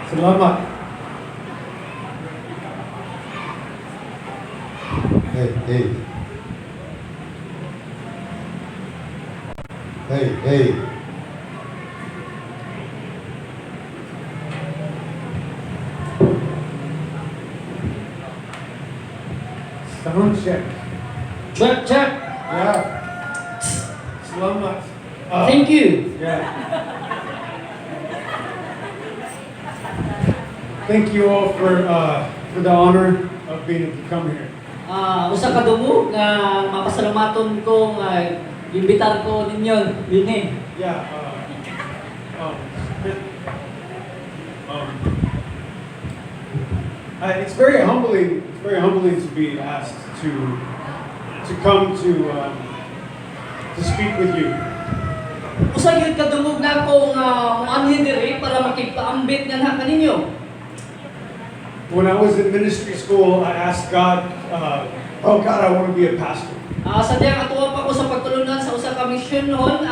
Salamat. Hey, hey. Hey, hey. Sound check. Check, check. Yeah. Salamat. Thank you. Yeah. Thank you all for the honor of being able to come here. Usa ka dungog nga mapasalamaton ko nga imbitar ko ninyo dinhi. Yeah. It's very humbling. It's very humbling to be asked to come to speak with you. Usa gyud ka dungog nako nga moanhi diri para makigpaambit nga kaninyo. When I was in ministry school, I asked God, "Oh God, I want to be a pastor." Sa diyang atuwa pa ko sa pagtulunan sa usa ka misyon noon,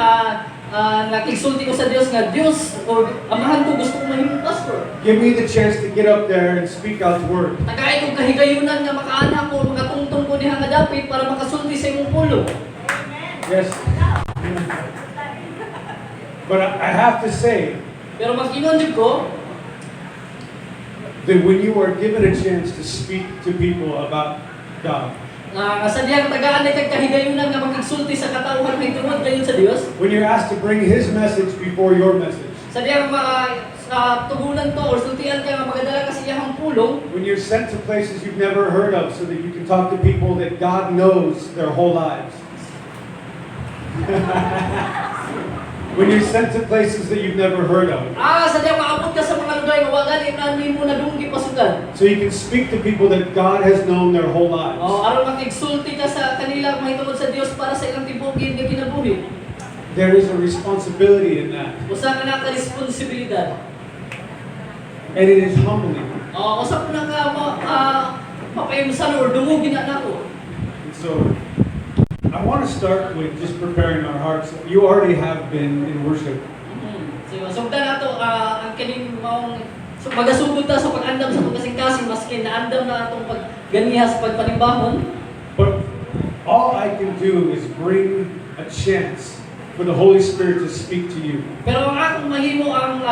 nakigsulti ko sa Dios nga, "Dios or Amahan ko, gusto ko mahimong pastor." "Give me the chance to get up there and speak God's word." Tagai kog kahigayunan nga makaana ko, makatungtong ko diha nga dapit para makasulti sa imong pulong. Yes. But I have to say Pero mag-ingon jud ko that when you are given a chance to speak to people about God, nga sa diyang tagaan ay kag kahigayunan nga makigsulti sa katawhan mahitungod gayon sa Dios, when you're asked to bring His message before your message, sa diyang mga sa tugunan to or sultian ka nga magadala ka sa iyang pulong, when you're sent to places you've never heard of so that you can talk to people that God knows their whole lives, when you're sent to places that you've never heard of, sa diyang maabot ka sa mga lugar nga wa gani na nimo nadunggi pasukan. So you can speak to people that God has known their whole lives. Oh, aron makigsulti ka sa kanila mahitungod sa Dios para sa ilang tibuok nga kinabuhi. There is a responsibility in that. Usa ka na ka responsibilidad. And it is humbling. Oh, usa po na ka mapaimsan or dungog gina nako. And so I want to start with just preparing our hearts. You already have been in worship. So, sugdan nato ang kining maong so, magasugod ta sa pag-andam sa atong kasing-kasing maski naandam na atong pagganiha sa pagpanimbahon. But all I can do is bring a chance for the Holy Spirit to speak to you. Pero ang akong mahimo ang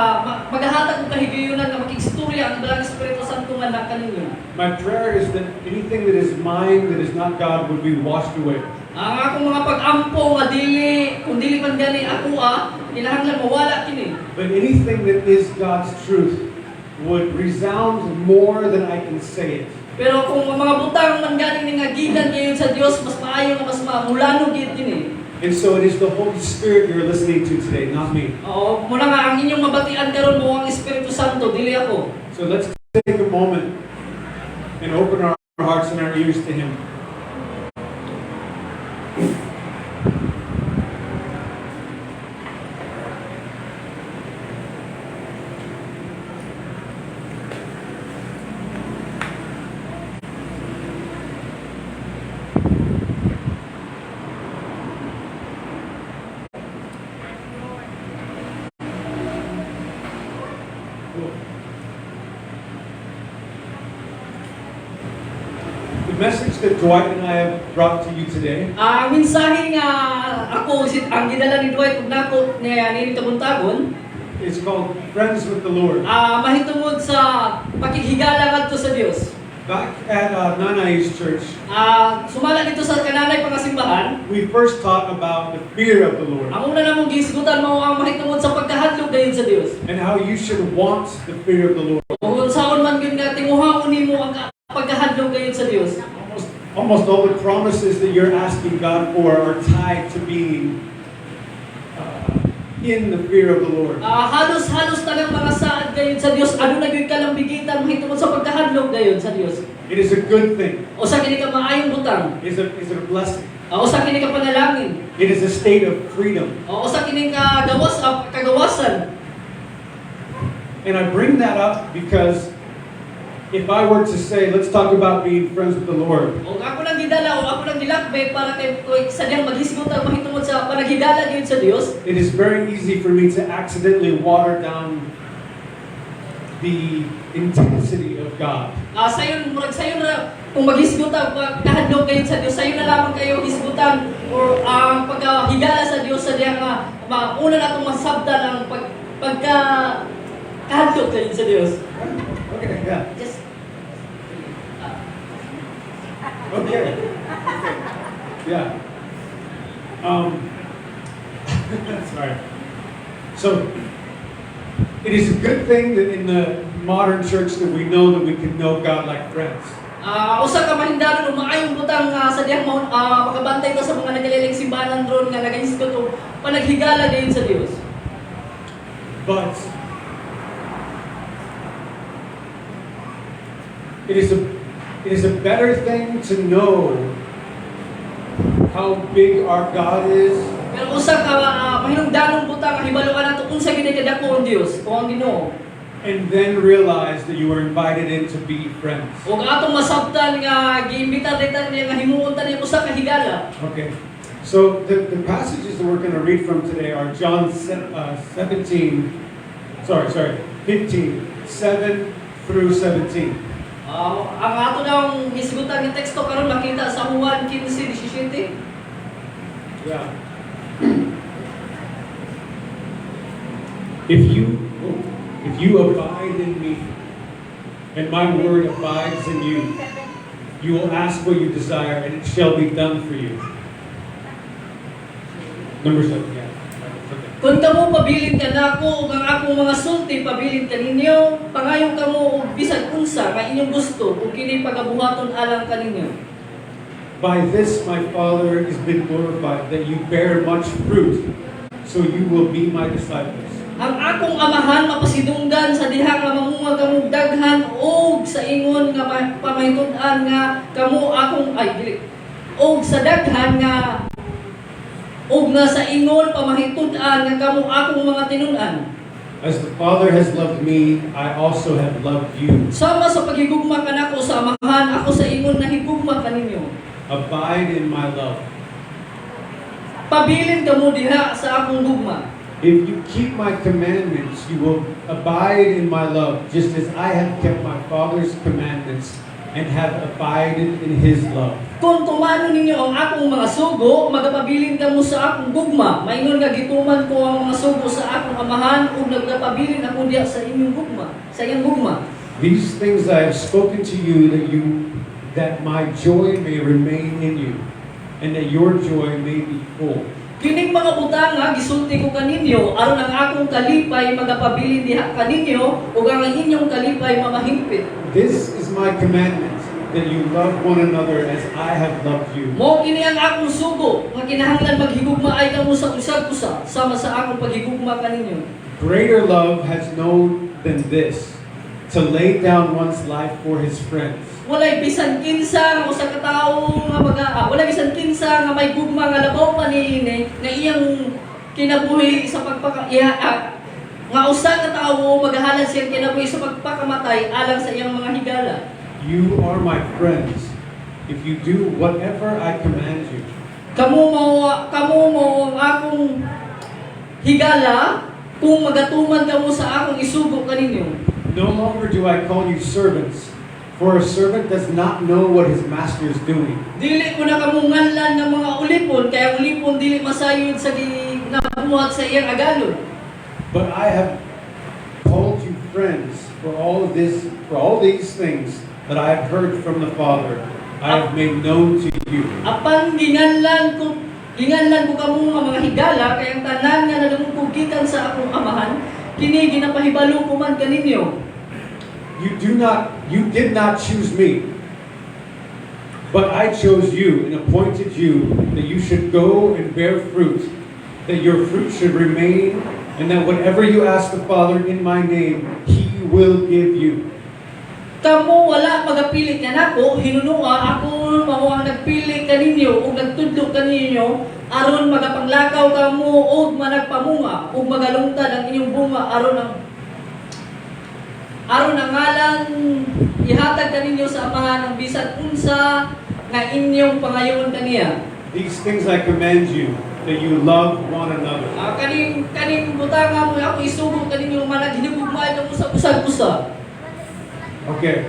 maghahatag og kahigayunan nga makigstorya ang Balaang Espiritu Santo nga na kaninyo. My prayer is that anything that is mine that is not God would be washed away. Ang akong mga pag-ampo nga dili kung dili man gani ako kinahanglan mawala kini. But anything that is God's truth would resound more than I can say it. Pero kung ang mga butang man gani ni nga gikan ngayon sa Dios, mas maayo nga mas mamulano gid kini. And so it is the Holy Spirit you're listening to today, not me. Oo, muna nga ang inyong mabatian karon mo ang Espiritu Santo, dili ako. So let's take a moment and open our hearts and our ears to Him. Cool. The message that Dwight and I have brought to you today Ang mensahe nga ako ang gidala ni Dwight ug nako niya nini tagun-tagon is called Friends with the Lord. Mahitungod sa pakighigala ngadto sa Dios. Back at Nanay's church, Sumala dito sa kananay pangasimbahan, we first taught about the fear of the Lord ang una namong gihisgutan mao ang mahitungod sa pagkahadlok dayon sa Dios. And how you should want the fear of the Lord. Kung unsaon man gyud nga tinguhaon nimo ang pagkahadlok dayon sa Dios. Almost all the promises that you're asking God for are tied to being in the fear of the Lord. Halos-halos tanang mga saad gayon sa Dios aduna gyud kalambigitan mahitungod sa pagkahadlok gayon sa Dios. It is a good thing. Usa kini ka maayong butang. It is a blessing. Usa kini ka panalangin. It is a state of freedom. Usa kini ka gawas kagawasan. And I bring that up because if I were to say, "Let's talk about being friends with the Lord," O ako lang gidala o ako lang gilakbay para kay sadyang maghisgot ang mahitungod sa panaghigala gyud sa Dios. It is very easy for me to accidentally water down the intensity of God. Sayon, murag sayon ra kung maghisgot ta kahadlok kayo sa Dios, sayon na lamang kayo hisgutan or ang pagkahigala sa Dios sa diha nga mauna na atong masabtan ang pagka kahadlok kayo sa Dios. Okay, yeah. Just Okay. Yeah. Sorry. So, it is a good thing that in the modern church that we know that we can know God like friends. Usa ka mahindanon o maayong butang sa dihang makabantay ta sa mga nagkalain-laing simbahan ron nga nagahisgot og panaghigala gayon sa Dios. But it is a better thing to know how big our God is Pero usa ka mahinungdanong butang nga hibaluan nato unsa gyud kadako ang Dios o ang Ginoo. and then realize that you are invited in to be friends. Ug atong masabtan nga giimbitar ta niya nga himuon ta niya usa ka higala. Okay. So the passages that we're going to read from today are John 17, sorry, 15, 7 through 17. Ang ato nang hisgutan nga teksto karon makita sa Juan 15:17. Yeah. If you abide in me, and my word abides in you, you will ask what you desire, and it shall be done for you. Number 7, yeah. Okay. Kung kamo pabilin kanako ug ang akong mga sulti pabilin kaninyo, pangayo kamo og bisan unsa nga inyong gusto ug kini pagabuhaton alang kaninyo. By this my Father is been glorified, that you bear much fruit, so you will be my disciples. Ang akong amahan mapasidunggan sa diha nga mamunga kamo daghan og sa ingon nga pamahitud-an nga kamo akong, ay dili, og sa daghan nga og nga sa ingon pamahitud-an nga kamo akong mga tinun-an. As the Father has loved me, I also have loved you. Sama sa paghigugma kanako sa amahan, ako sa ingon nahigugma kaninyo. Abide in my love. Pabilin kamo diha sa akong gugma. If you keep my commandments, you will abide in my love, just as I have kept my Father's commandments and have abided in his love. Kung tumanon ninyo ang akong mga sugo, magapabilin kamo sa akong gugma. Maingon nga gituman ko ang mga sugo sa akong amahan ug nagapabilin ako diha sa inyong gugma, sa iyang gugma. These things I have spoken to you that my joy may remain in you, and that your joy may be full. Kining mga butanga gisulti ko kaninyo aron ang akong kalipay magapabilin diha kaninyo ug ang inyong kalipay mamahingpit. This is my commandment, that you love one another as I have loved you. Mao kini ang akong sugo nga kinahanglan maghigugmaay kamo sa usag usa sama sa akong paghigugma kaninyo. Greater love has no than this, to lay down one's life for his friends. Walay bisan kinsa nga usa ka tawo nga walay bisan kinsa nga may gugma nga labaw pa niini nga iyang kinabuhi sa pagpaka iya, nga usa ka tawo magahalad siyang kinabuhi sa pagpakamatay alang sa iyang mga higala. You are my friends if you do whatever I command you. Kamo mao ang akong higala kung magatuman kamo sa akong isugo kaninyo. No longer do I call you servants, for a servant does not know what his master is doing. Dili ko na kamo nganlan ng mga ulipon kay ang ulipon dili masayod sa ginabuhat sa iyang agalon. But I have called you friends, for all these things that I have heard from the Father, I have made known to you. Apan ginganlan ko kamo nga mga higala kay ang tanan nga nadungog gikan sa akong amahan kini ginapahibalo ko man kaninyo. You did not choose me, but I chose you and appointed you that you should go and bear fruit, that your fruit should remain, and that whatever you ask the Father in my name, he will give you. Kamo wala magapili kanako, hinunua ako mao ang nagpili kaninyo ug nagtudlo kaninyo aron magapanglakaw kamo ug managpamunga ug magalungtad ang inyong bunga aron ang ngalan ihatag kaninyo sa amahan ang bisan unsa nga inyong pangayoon kaniya. These things I command you, that you love one another." Kaning butanga mo ako isugo kaninyo, managhigugmaay kamo sa usag usa. Okay.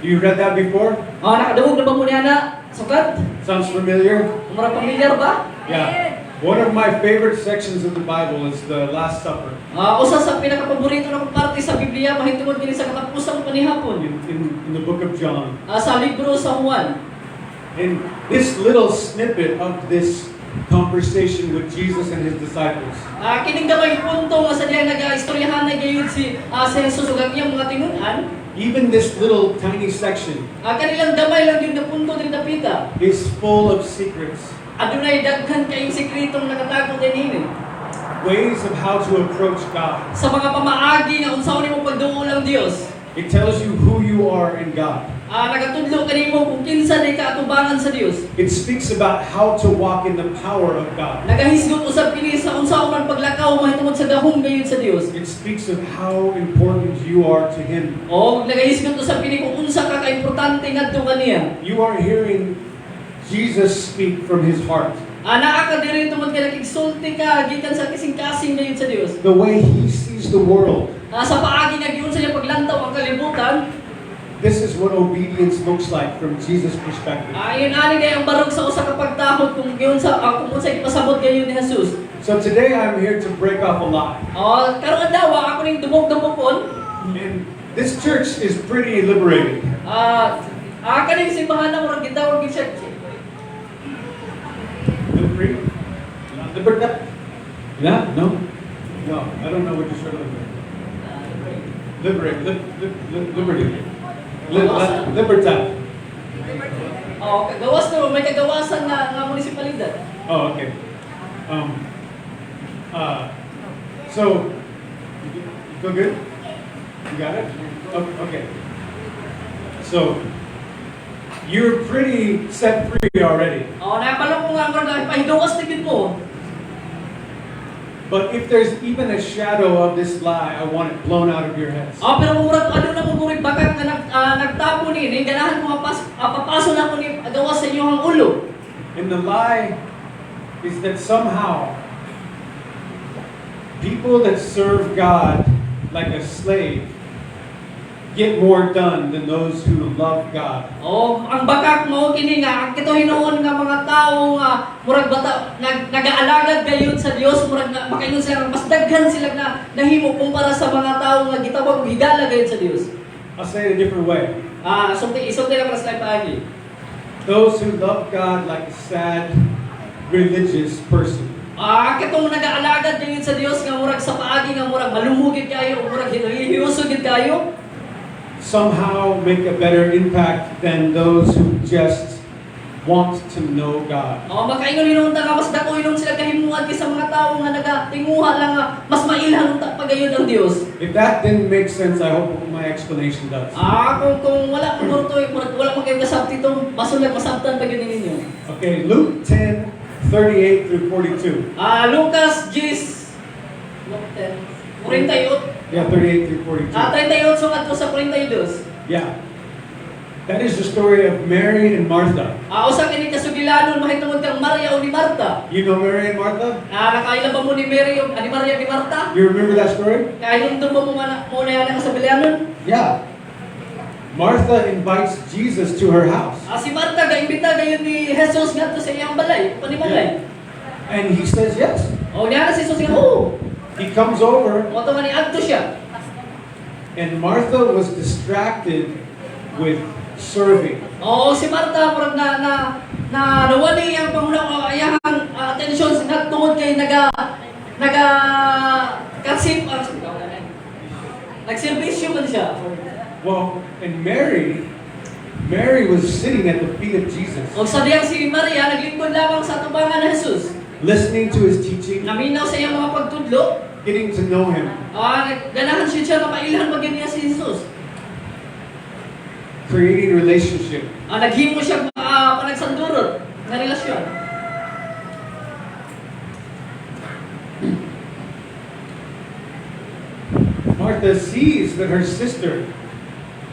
You read that before? Nakadungog na ba mo niya na sukat? Sounds familiar? Mura pamilyar ba? Yeah. One of my favorite sections of the Bible is the Last Supper Usa sa pinakapaborito na parte sa Biblia mahitungod kini sa katapusang panihapon. in the book of John. Sa libro sa Juan. And this little snippet of this conversation with Jesus and his disciples Kining gamay punto nga sa diyang nagaistoryahan na gayud si Jesus ug ang iyang mga tinun-an, even this little tiny section kanilang gamay lang gyud na punto diri dapita. is full of secrets, Adunay daghan kayong sekretong nakatago dinhi. Ways of how to approach God. Sa mga pamaagi nga unsaon nimo pagduol ang Dios. It tells you who you are in God. Nagatudlo kanimo kung kinsa di ka atubangan sa Dios. It speaks about how to walk in the power of God. Nagahisgot usab kini sa unsaon man paglakaw mahitungod sa gahom gayud sa Dios. It speaks of how important you are to Him. O nagahisgot usab kini kung unsa ka kaimportante ngadto kaniya. You are hearing Jesus speak from His heart. Naa ka diri tungod kay nakigsulti ka gikan sa kasing-kasing gayud sa Dios. The way He sees the world. Sa paagi nga giunsa niya paglantaw ang kalibutan, This is what obedience looks like from Jesus' perspective. Ayon ani kay ang barog sa usa ka pagtahod kung giunsa kung unsa ipasabot gayud ni Jesus. So today I'm here to break off a lie. Oh, karong adlaw ako ning dumog-dumokon. And this church is pretty liberated. Kaning simbahan na murag gitawag gyud siya. Free? Libertad? Yeah? No? No, I don't know what you're struggling with. Liberate, liberty. Libertad. Oh, kagawas na may kagawasan na nga munisipalidad. Oh, okay. So, you feel good? You got it? Okay. So, you're pretty set free already. Oh, napalo ko nga murag pahigawas na gyud mo. But if there's even a shadow of this lie, I want it blown out of your heads. Oh, pero kung murag aduna mo murag bakak nga nagtapo ni, ni ganahan ko papaso na ko ni gawas sa inyong ulo. And the lie is that somehow people that serve God like a slave get more done than those who love God. Oh, ang bakak mao kini nga ang kito hinuon nga mga tawo nga murag bata nagaalagad gayud sa Dios, murag na, makaingon sila nga mas daghan sila na nahimo kumpara sa mga tawo nga gitawag og higala gayud sa Dios. I'll say it a different way. Sulti isulti lang para sa paagi. Those who love God like a sad religious person Katong nagaalagad gayud sa Dios nga murag sa paagi nga murag malumugid kayo, murag religyoso gid kayo, somehow make a better impact than those who just want to know God. Oh, makaingon hinuon ta nga mas dako hinuon sila kahimuan kaysa mga tawo nga nagatinguha lang nga mas mailhan unta pagayod ang Dios. If that didn't make sense, I hope my explanation does. Kung wala ko murtoy, murag wala man kayo kasabti itong basulag masabtan pa gyud ninyo. Okay, Luke 10, 38 through 42. Lucas 10 Luke 10 48. Yeah, 38 through 42. 38 ngadto sa 42. Yeah. That is the story of Mary and Martha. Usa kini kasugilanon mahitungod kang Maria o ni Marta. You know Mary and Martha? Nakaila ba mo ni Mary o ni Maria ni Marta? You remember that story? Kahinumdum ba mo man mo na yan ang kasabilanon? Yeah. Martha invites Jesus to her house. Si Marta gaimbita gayon ni Jesus ngadto sa iyang balay, panimalay. And he says yes. O niya si Jesus nga, "Oo." He comes over, Mo to nga ni adto siya. And Martha was distracted with serving. Oo, si Marta murag na nawali ang pangunang iyang atensyon sa tungod kay naga kasip nagserbisyo man siya. Well, and Mary was sitting at the feet of Jesus, Og sa diyang si Maria naglingkod lamang sa atubangan ni Jesus. Listening to his teaching, Naminaw sa iyang mga pagtudlo. Getting to know him, Ganahan siya nga mailhan pa gyud niya si Jesus. Creating relationship. Naghimo siya panagsandurot nga relasyon. Martha sees that her sister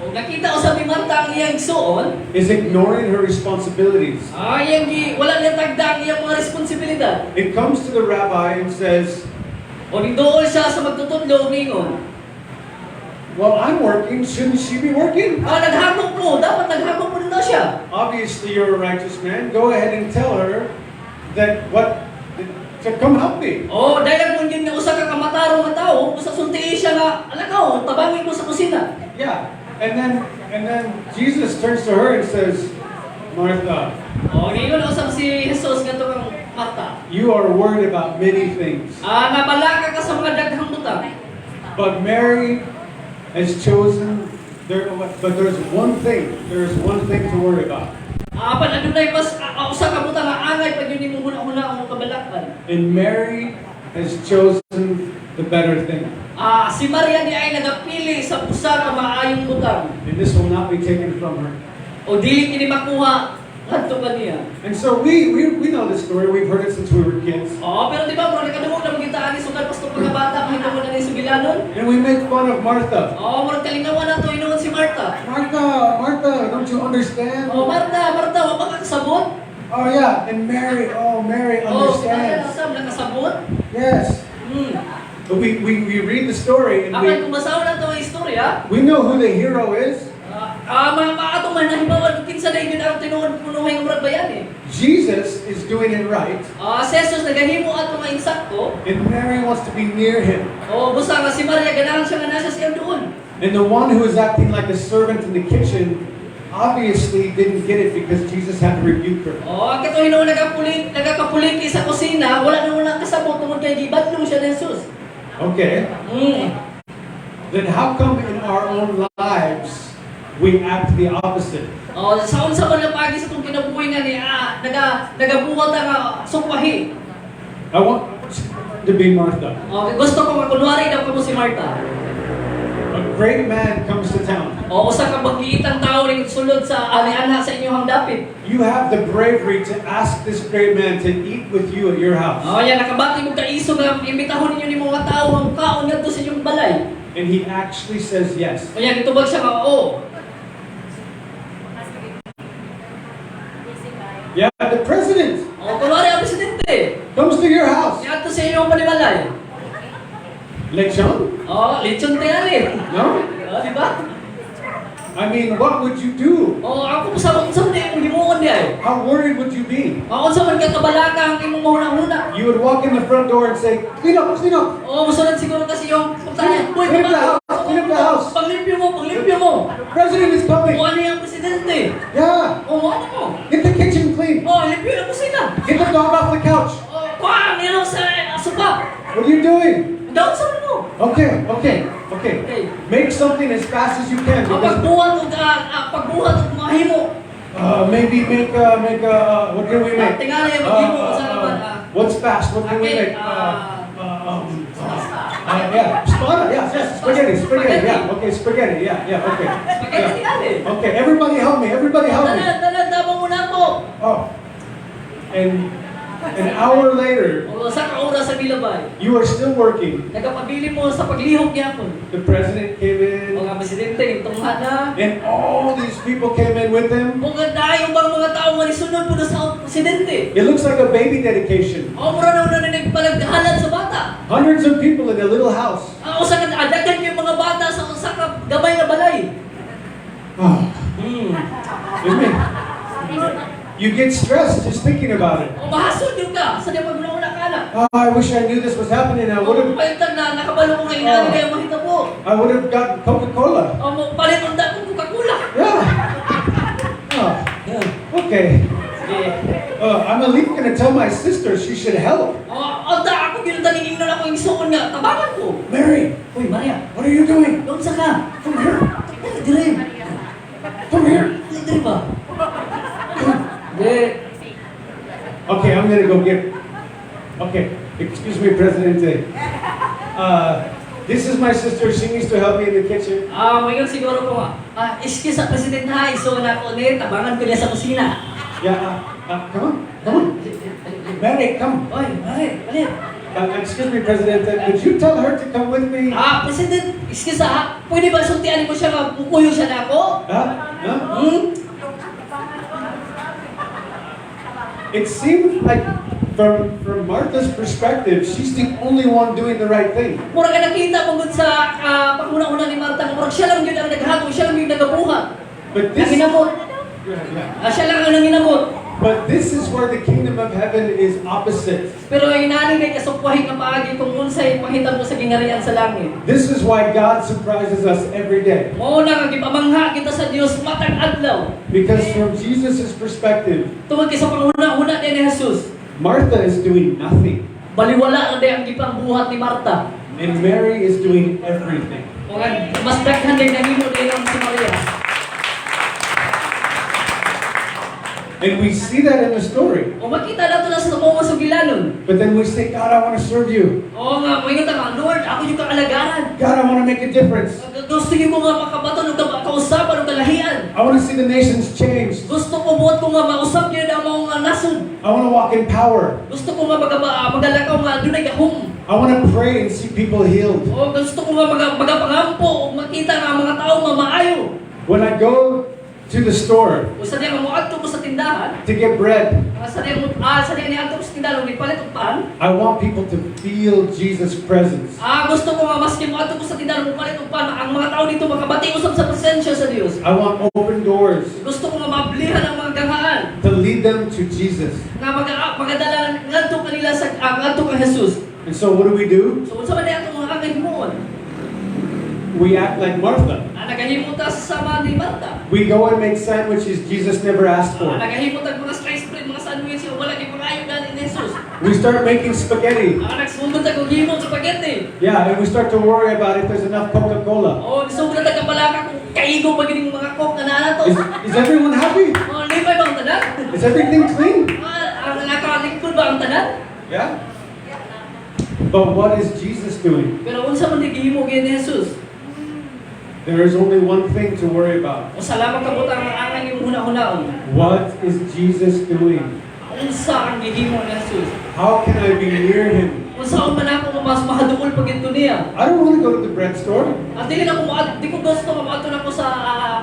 O nakita usab ni Marta ang iyang igsuon, is ignoring her responsibilities. Iyang gi wala niya tagda ang iyang mga responsibilidad. It comes to the rabbi and says, O niduol siya sa magtutudlo mingon. "Well, I'm working. Shouldn't she be working?" Naghakop mo, dapat naghakop mo din daw siya. Obviously, you're a righteous man. Go ahead and tell her that what to come help me. Oh, dahil kung yun nga usa ka kamatarong nga tawo, usa sultii siya nga, alakaw, tabangin ko sa kusina. Yeah. And then Jesus turns to her and says, "Martha, O, ngayon usab si Jesus ngadto kang Marta. you are worried about many things, Nabalaka ka sa mga daghang butang. but Mary has chosen there but there's one thing. There's one thing to worry about." Apan adunay mas usa ka butang nga angay pag yun nimo huna-huna ang kabalakan. And Mary has chosen the better thing. Si Maria di ay nagapili sa usa ka maayong butang. And this will not be taken from her." O dili kini makuha ngadto kaniya. And so we know this story. We've heard it since we were kids. Oo, pero di ba murag nakadungog na kita ani sukad pa sa pagkabata mahitungod ani sugilanon? And we make fun of Martha. Oo, murag kalingawan nato hinuon si Martha. "Martha, Martha, don't you understand?" Oh, Martha, Martha, wa ba ka kasabot? Oh yeah, and Mary, oh, Mary Oh, si Maria understands. usab nakasabot. Yes. But we read the story and Apan we, kung basahon nato ang istorya, we know who the hero is. Ma atong man nahibawan kung kinsa na yun ang tinuod punuhay ng murag bayani. Jesus is doing it right, Si Jesus nagahimo ato nga insakto. and Mary wants to be near him. O busa nga si Maria ganahan siya nga nasa siya doon. And the one who is acting like a servant in the kitchen obviously didn't get it because Jesus had to rebuke her. O ang kato hinuon nagakapuliki sa kusina, wala na wala kasabot tungod kay gibadlong siya ni Jesus. Okay. Then how come in our own lives we act the opposite? O sa unsa man nga paagi sa itong kinabuhi nga ni nagabuhat ta nga sukwahi. I want you to be Martha. O gusto ko nga kunwari daw kamo si Martha. A great man comes to town. O usa ka bagliitang tao ning sulod sa ani-ana sa inyong dapit. You have the bravery to ask this great man to eat with you at your house. Oh, yan nakabati mo kaiso nga imbitahon ninyo ni mga tao nga mukaon ngadto sa inyong balay. And he actually says yes. O yan gitubag siya nga oo. Yeah, the president O kunwari ang presidente comes to your house. niadto sa inyong panimalay. Lechon? O lechon tingali. No? O, di ba? I mean, what would you do? O ako sa unsa man imong himuon di ay. How worried would you be? O unsa man ka kabalaka ang imong mahuna-huna. You would walk in the front door and say, "Clean up, clean up. O musunod siguro kasi yung pagtanya, "Uy, Clean up the house, clean up the house. Panglimpyo mo, panglimpyo mo." The president is coming." O ano yung presidente? Yeah. O ano mo? Get the kitchen clean. O limpyo na kusina. Get the dog off the couch. O kuang nilo sa sopa. What are you doing? Daw sa mo. Okay. Okay. Make something as fast as you can. Ang Because, pagbuhat og mahimo. Maybe make a, what can we make? Tingali ang maghimo sa naman. What's fast? What can we Okay, make? Yeah, spaghetti. Yes, spaghetti, spaghetti. Yeah, okay, spaghetti. Yeah, okay. Spaghetti Yeah. tingali. Okay, everybody help me. Everybody help me. Tanan, tanan, tabang mo na ako. Oh, and an hour later, O sa ka oras sa bilabay. you are still working. Nagapabili mo sa paglihok gyapon. The president came in, O ang presidente nitungha na. and all these people came in with him. O ganda yung bang mga tao nga nisunod po na sa presidente. It looks like a baby dedication. O mura na una na nagpalaghalan sa bata. Hundreds of people in a little house. Ang usa ka adagan kay mga bata sa usa ka gamay nga balay. Oh, isn't it? You get stressed just thinking about it. O mahasod yun ka sa di pag-una ka na. "Oh, I wish I knew this was happening. I would have, Palitan na nakabalo ko nga inaani kayo mahitabo. I would have gotten Coca-Cola." O mo palit unta kong Coca-Cola. Yeah. Oh, okay. Sige. I'm at least gonna tell my sister she should help. O unta ako gyud taning ingnon ako igsuon nga tabangan ko. "Mary, Uy Maria, what are you doing?" unsa ka? "Come here. Dili dire. Come here." Dili dire ba? Di. Okay, I'm gonna go get. Okay, excuse me, Presidente. This is my sister. She needs to help me in the kitchen. Mayon siguro ko nga. Excuse sa presidente ha, igsuon ako ni tabangan ko niya sa kusina. Yeah, come on, come on. Mary, come. Oy, Mari, balik. Excuse me, President, could you tell her to come with me? Ah, President, excuse ah, pwede ba sultian mo siya nga mukuyog siya nako? Huh? Huh? Hmm? It seemed like from Martha's perspective, she's the only one doing the right thing. Mura ka nakita pagod sa panghuna-huna ni Marta, nga murag siya lang yun ang naghatong, siya lang yung nagabuhat. But this, Nanginamot. Go ahead, yeah. Ah, siya lang ang nanginamot. But this is where the kingdom of heaven is opposite. Pero inani kay kasukwahi nga paagi kung unsay panghitabo sa gingarian sa langit. This is why God surprises us every day. Mao na nga gipamangha kita sa Dios matag adlaw. Because from Jesus' perspective, Tungod kay sa panghuna-huna ni Jesus, Martha is doing nothing, baliwala na day ang gipangbuhat ni Marta. And Mary is doing everything. O nga, mas daghan day nahimo day lang si Maria. And we see that in the story. O makita nato na sa mga sugilanon. But then we say, "God, I want to serve you." O nga, moingon ta nga, "Lord, ako yung kaalagaran. "God, I want to make a difference." Gusto gyud ko nga makabaton og kausaban og kalahian. "I want to see the nations changed." Gusto ko buot ko nga mausab gyud ang mga nasod. "I want to walk in power." Gusto ko nga magalakaw nga adunay gahom. "I want to pray and see people healed." O gusto ko nga magapangampo ug makita nga ang mga tao nga maayo. When I go to the store O sa diya nga moadto ko sa tindahan, to get bread, sa diya niadto ko sa tindahan ug nipalit og pan. I want people to feel Jesus' presence. Ah, gusto ko nga maski moadto ko sa tindahan ug mupalit og pan, ang mga tao dito makabati usab sa presensya sa Dios. I want open doors Gusto ko nga maablihan ang mga ganghaan to lead them to Jesus. nga magadala ngadto kanila sa ngadto kang Jesus. And so what do? So unsa man diay atong mga himuon? We act like Martha. Ah, nagahimo ta sa sama ni Marta. We go and make sandwiches Jesus never asked Ah, for. nagahimo tag mga slice bread, mga sandwich nga wala gipangayo gani ni Jesus. We start making spaghetti. Ah, nagsugod tag og himo og spaghetti. Yeah, and we start to worry about if there's enough Coca-Cola. Oh, nisugod na tag kabalaka kung kaigo pa gining mga coke nga naa nato. Is everyone happy? Oh, lipay ba ang tanan? Is everything clean? Ah, ang nakalingkod ba ang tanan? Yeah. But what is Jesus doing? Pero unsa man di gihimo gyud ni Jesus? There is only one thing to worry about. Usa lamang ka butang ang angay imong hunahunaon. What is Jesus doing? Unsa ang gihimo ni Jesus? How can I be near him? Unsa man ako nga mas mahaduol pag ito niya? I don't want to go to the bread store At dili na ko di ko gusto nga moadto na ko sa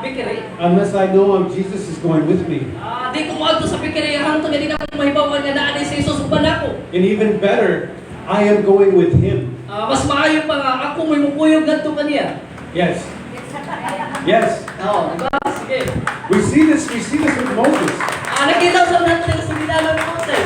bakery. Unless I know Jesus is going with me. Ah, di ko moadto sa bakery hangtod nga di na ko mahibaw-an nga naa ni si Jesus uban ako. And even better, I am going with him. Ah, mas maayo pa nga ako mo'y mukuyog ngadto kaniya. Yes. Yes. Oo, di ba? Sige. We see this with Moses. Ah, nakita sa nato nila sa bilalan ni Moses.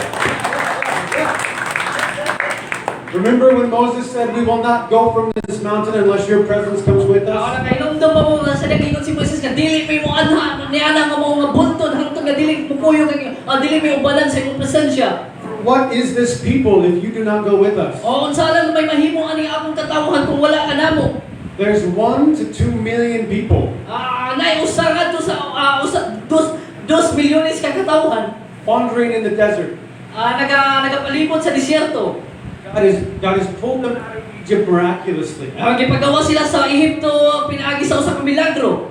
Remember when Moses said, "We will not go from this mountain unless your presence comes with Ah, us"? nakahinumdum ba mo nga sa nag-ingon si Moises nga dili may mo anha niana nga mao nga buntod hangtod nga dili mukuyog ang dili may ubanan sa imong presensya. "What is this people if you do not go with us?" O unsa lang may mahimo ani akong katawhan kung wala ka namo? There's 1 to 2 million people Ah, nay usa ngadto sa usa 2 milyones ka katawhan. Wandering in the desert. Ah, nagapalibot sa disyerto. God has pulled them out of Egypt miraculously. Ah, gipagawa sila sa Ehipto pinaagi sa usa ka milagro.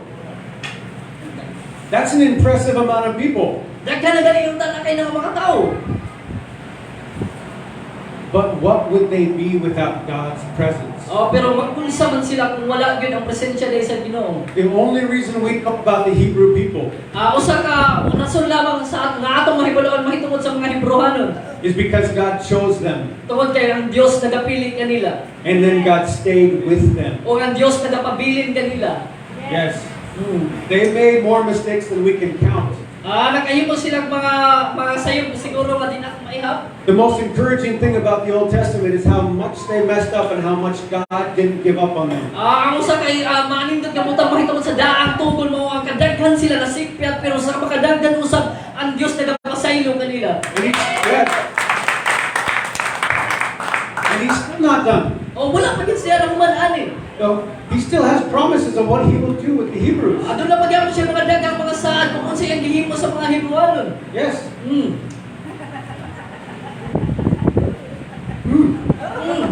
That's an impressive amount of people. Daghan na gani yung talakay ng mga tao. But what would they be without God's presence? Oh, pero magpulsa man sila kung wala gyud ang presensya dahil sa Ginoo. The only reason we know about the Hebrew people Ah, usa ka rason lamang sa nga atong mahibaluan mahitungod sa mga Hebreohanon is because God chose them tungod kay ang Dios nagapili kanila and then God stayed with them. o ang Dios nagapabilin kanila. Yes. They made more mistakes than we can count. Ah, nakahimo silang mga sayop siguro nga di na ako maihap. The most encouraging thing about the Old Testament is how much they messed up and how much God didn't give up on them. Ah, ang usa kay maanindot nga butang mahitungod sa daang tugon mao ang kadaghan sila nasikpyat pero sa makadaghan usab ang Dios nagapasaylo kanila. Yes. And he's still not done. O wala pa gid siya nahuman ani. No, he still has promises of what he will do with the Hebrews. Aduna pa gyapon siya mga daghang mga saad kung unsa iyang gihimo sa mga Hebreohanon. Yes.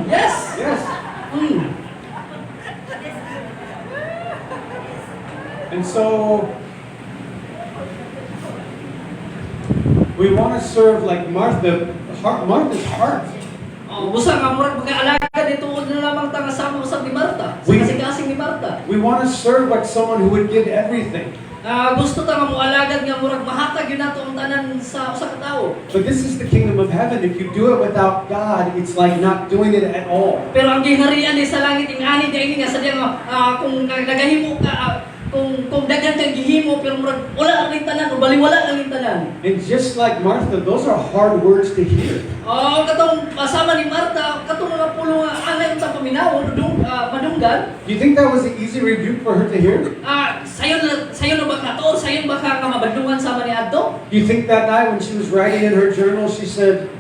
Yes. Yes. And so we want to serve like Martha, Martha's heart. Oh, Oh, busa nga murag mag-alagad ituod na lamang ta nga sama usab ni Marta. Sa kasing-kasing ni Marta. We want to serve like someone who would give everything. Ah, gusto ta nga moalagad nga murag mahatag gyud nato ang tanan sa usa ka tawo. But this is the kingdom of heaven. If you do it without God, it's like not doing it at all. Pero ang giharian ni sa langit ing-ani diay nga sa diya nga kung nagahimo ka kung daghan kang gihimo pero murag wala ang tanan o baliwala ang tanan. And just like Martha, those are hard words to hear. Oh, katong kasama ni Marta, katong mga pulong nga angay sa paminawon, madunggan. Do you think that was an easy rebuke for her to hear? Ah, sayon na ba ka to? Sayon ba ka nga mabadlungan sama ni adto? Do you think that night when she was writing in her journal, she said,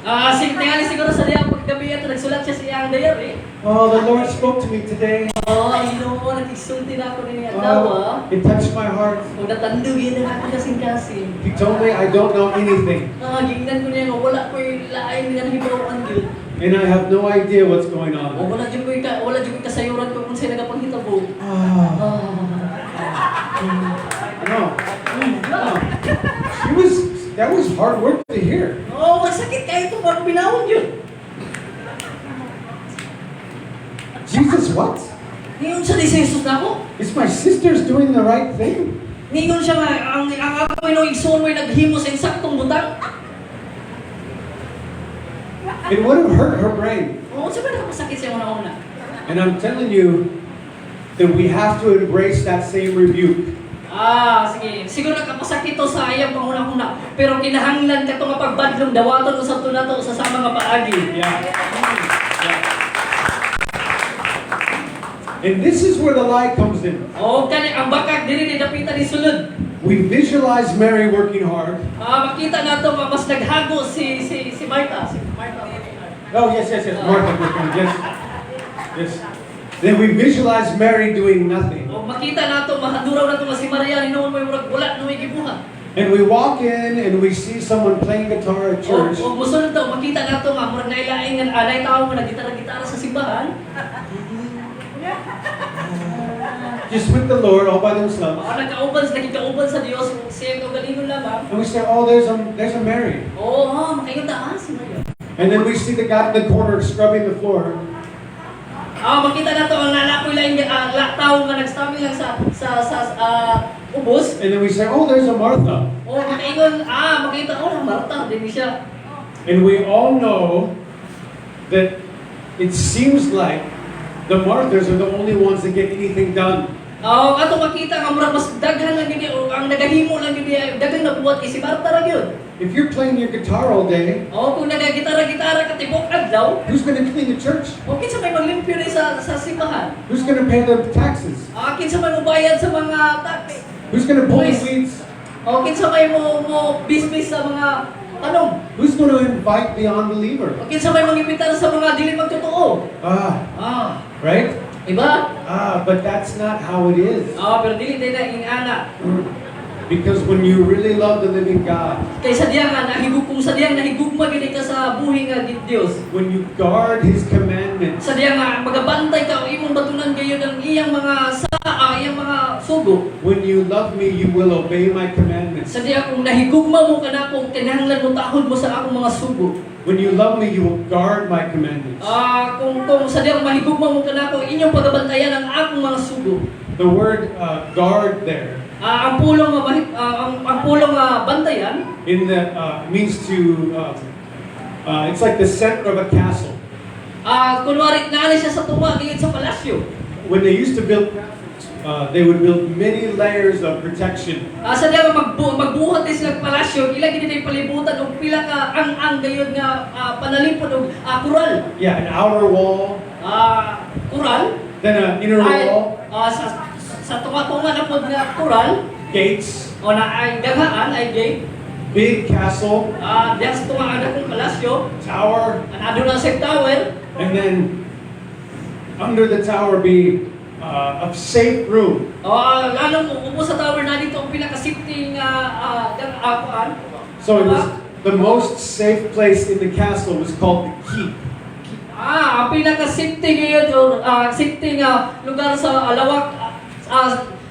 Ah, tingali siguro sa diyang paggabi ato nagsulat siya sa iyang diary. "Oh, the Lord spoke to me today. Oh, Ginoo, nakigsulti na ako ni adlaw. Oh, it touched my heart. Kung natandugin na ako kasing-kasing. He told me I don't know anything, Ah, giingnan ko niya nga wala ko'y lain nga nahibaw-an gyud. and I have no idea what's going O on." wala jud ko'y kasayuran kung unsay nagapanghitabo. Ah, Ah. no. No. She was, that was hard work to hear. Oh, masakit kayo ito pag binawon yun. Jesus, what? Ningon siya ni si Jesus nako. Is my sisters doing the right thing? Ningon siya nga, ang ako no igsoon mo'y naghimo sa insaktong butang. It would have hurt her brain. Oo, sa ba nakapasakit siya una-una? And I'm telling you that we have to embrace that same rebuke. Ah, sige. Siguro nakapasakit to sa iyang panguna-una. Pero kinahanglan ka nga pagbadlong dawaton usab to nato sa sama nga paagi. Yeah. And this is where the lie comes in. O kani ang bakak diri ni dapita ni sulod. We visualize Mary working hard. Ah, makita nato nga mas naghago si Martha, si Martha. Oh, yes. Martha working. Yes. Then we visualize Mary doing nothing. O makita nato mahaduraw nato nga si Maria ni noon may murag wala no may gibuhat. And we walk in and we see someone playing guitar at church. O musulod daw makita nato nga murag nailaing nga anay tawo nga nagitara-gitara sa simbahan. Just with the Lord all by themselves. O nagkauban nagkauban sa Dios siya kaugalingon lamang. And we say, "Oh, there's a Mary." Oo, oh, makaingon ta si Maria. And then we see the guy in the corner scrubbing the floor. Ah, makita nato ang lalakoy laing tawo nga nagstamming lang sa ubos. And then we say, "Oh, there's a Martha." O makaingon, makita oh Marta din siya. And we all know that it seems like the Marthas are the only ones that get anything done. Oh, ato makita nga murag mas daghan lang gyud o ang nagahimo lang gyud daghang nabuhat kay si Marta ra gyud. If you're playing your guitar all day, Oh, kung nagagitara-gitara ka tibok adlaw, who's going to clean the church? o kinsa may maglimpyo ni sa simbahan? Who's going to pay the taxes? Ah, kinsa may mobayad sa mga tax? Who's going to pull the Boys. weeds? O kinsa may mo business sa mga tanong? Who's going to invite the unbeliever? O kinsa may mangimbitar sa mga dili magtotoo? Ah, Ah, right? iba? Ah, but that's not how it is. Ah, pero dili din na ingana. Because when you really love the living God, Kay sa diya nga nahigug kung sa diyang nahigugma gyud ka sa buhi nga gid Dios. when you guard His commandments, Sa diya nga magabantay ka o imong batunan gayon ang iyang mga saa, iyang mga sugo. When you love me, you will obey my commandments. Sa diya kung nahigugma mo kanako kinahanglan mo tahod mo sa akong mga sugo. When you love me, you will guard my commandments. Ah, kung sa diyang mahigugma mo kanako inyong pagabantayan ang akong mga sugo. The word guard there Ah, ang pulong nga ang pulong nga bantayan in the means to it's like the center of a castle. Kunwari naa siya sa tunga gayud sa palasyo. When they used to build castles, they would build many layers of protection. Ah, sa diya magbuhat ni sila palasyo, ila gid nila palibutan og pila ka ang-ang gayud nga panalipod og kural. Yeah, an outer wall, Ah, kural then an inner ay, wall, sa tunga-tunga na pod nga kural gates, o na ay daghaan ay gate. Big castle, Ah, diya sa tunga ang dakong palasyo, tower, ang aduna sa tower, and then under the tower be a safe room. O lalong mo ubo sa tower na dito ang pinaka-safety nga kuan. So it was the most safe place in the castle was called the keep. Ah, ang pinaka-safety ngayon or safety nga lugar sa alawak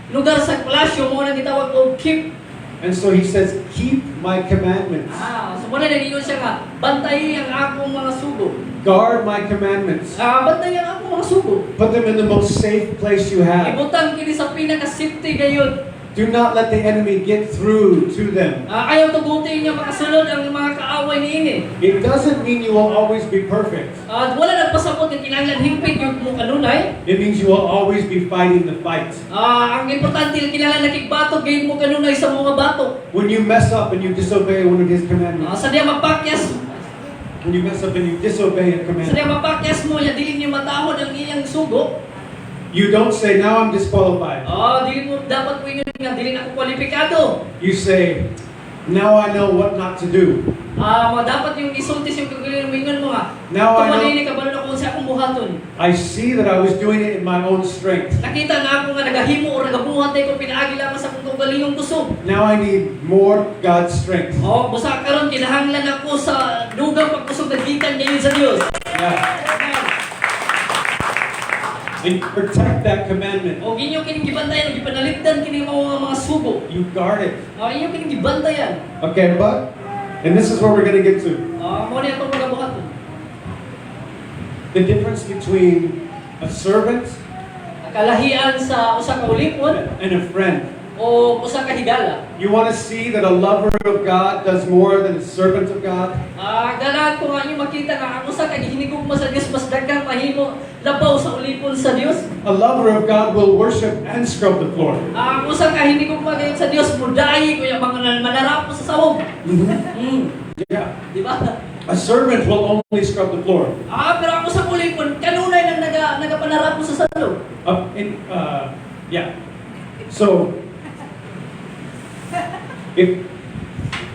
lugar sa palasyo mo nang gitawag og keep. And so he says, "Keep my commandments." Ah, so mao na nag-ingon siya nga bantay ang akong mga sugo. Guard my commandments. Ah, bantay ang akong mga sugo. Put them in the most safe place you have. Ibutang kini sa pinaka-safety gayud. Do not let the enemy get through to them. Ah, ayaw tuguti nga makasulod ang mga kaaway niini. It doesn't mean you will always be perfect. Ah, wala nagpasabot nga kinahanglan hingpit gyud mo kanunay. It means you will always be fighting the fight. Ah, ang importante kinahanglan nakigbato gayud mo kanunay sa mga bato. When you mess up and you disobey one of his Ah, commandments, sa diya mapakyas, when you mess up and you disobey a sa commandment, diya mapakyas mo ya dili niyo matahod ang iyang sugo. you don't say, "Now I'm disqualified." Ah, dili mo dapat mo ingon nga dili na ako kwalipikado. You say, "Now I know what not to do." Ah, mo dapat yung isulti sa kagalingon moingon mo nga. Now I know. Tumalini ka balo na kung sa akong buhaton. I see that I was doing it in my own strength. Nakita na ako nga nagahimo o nagabuhat ko pinaagi lamang sa akong kaugalingong kusog. Now I need more God's strength. Oh, busa karon kinahanglan ako sa dugang pagkusog nga gikan ngayon sa Dios. Yeah. And protect that commandment. O inyo kining gibantayan, gipanalipdan kini mga sugo. You guard it. O inyo kining gibantayan. Okay, but, and this is where we're going to get to. O mao ni atong mga buhaton. The difference between a servant Ang kalahian sa usa ka ulipon and a friend. O usa ka higala. You want to see that a lover of God does more than a servant of God? Ah, ganahan ko nga inyo makita nga ang usa ka gihinigugma sa Dios mas daghang mahimo labaw sa ulipon sa Dios. A lover of God will worship and scrub the floor. Ang usa ka hinigugma gayud sa Dios mudayi kuya mga manarapo sa sawog. Yeah. Di ba? A servant will only scrub the floor. Ah, pero ang usa ka ulipon kanunay nang nagapanarapo sa salog. Up in, yeah. So, if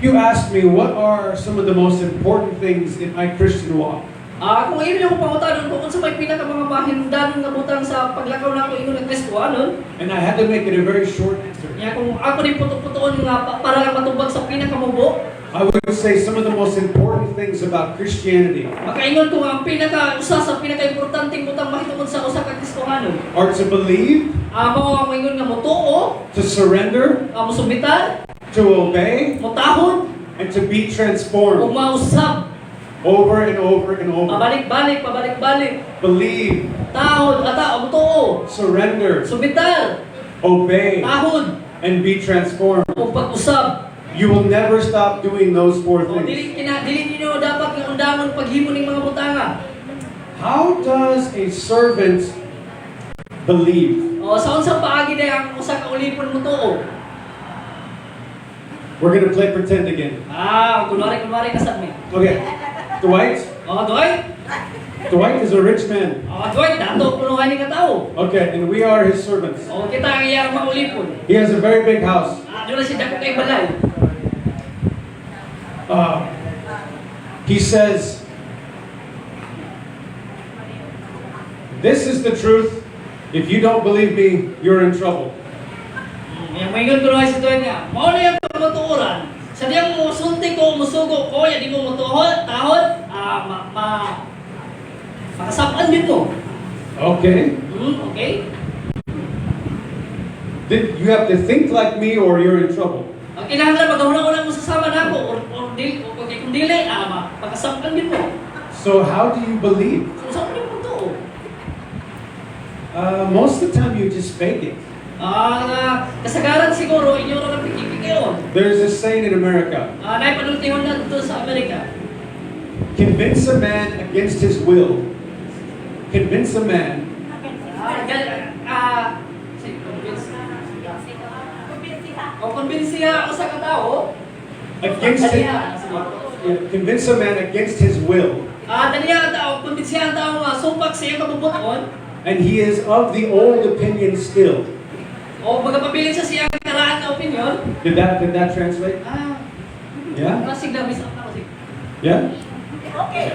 you ask me what are some of the most important things in my Christian walk, Ah, kung inyo ko pangutanon kung unsa may pinaka mga mahinungdanon nga butang sa paglakaw nako ingon nga Kristohanon, and I had to make it a very short answer, nya kung ako ni puto-putoon nga para lang matubag sa pinakamubo, I would say some of the most important things about Christianity makaingon ko nga ang pinaka usa sa pinakaimportanteng butang mahitungod sa usa ka Kristohanon. are to believe, Ah, mao ang moingon nga motuo, to surrender, mosumitar, to obey, motahod, and to be ug transformed mausab. over and over and over. Pabalik-balik, pabalik-balik. Believe, Tahod, ata, motuo, surrender, sumitar, obey, tahod, and be transformed. ug pag-usab. You will never stop doing those four O things. dili ninyo dapat nga undangon paghimo ning mga butanga. How does a servant believe? O sa unsang paagi day ang usa ka ulipon motuo? We're going to play pretend again. Ah, kunwari kunwari na sad mi. Okay. Dwight. O Dwight, Dwight is a rich man. O Dwight, dato kuno ni ka tawo. Okay, and we are his servants. O kita ang iyang mga ulipon. He has a very big house. Ah, doon na siya dako kay balay. He says, "This is the truth. If you don't believe me, you're in trouble." Yang moingon kuno si Dwight nga, mao na yung kamatuoran. Sa diyang musulti ko, musugo ko, ya di mo mutuhod, tahod, ah, ma, ma makasapan din mo. Okay. Okay? Then you have to think like me or you're in trouble. Ang kinahanglan maghuna-huna mo sa sama nako or dili o kung dili ah ma, makasapan din mo. So, how do you believe? So sa mo tuo? Most of the time, you just fake it. Ah, kasagaran siguro inyo ra nang piki-pikion. There's a saying in America: Ah, naay panultihon na dito sa Amerika. "Convince a man against his will. Convince a man Ah, ah, sige, convince. O convince siya usa ka tawo. against his, Daliha, sige. yeah, convince a man against his will, Ah, daliha ang tao, convince siya ang tao nga supak sa iyang kabubuton. And he is of the old opinion still." O magapabilin sa siyang karaan na opinion. Did that translate? Ah, Yeah? masig na miss up na kasi. Yeah? Okay.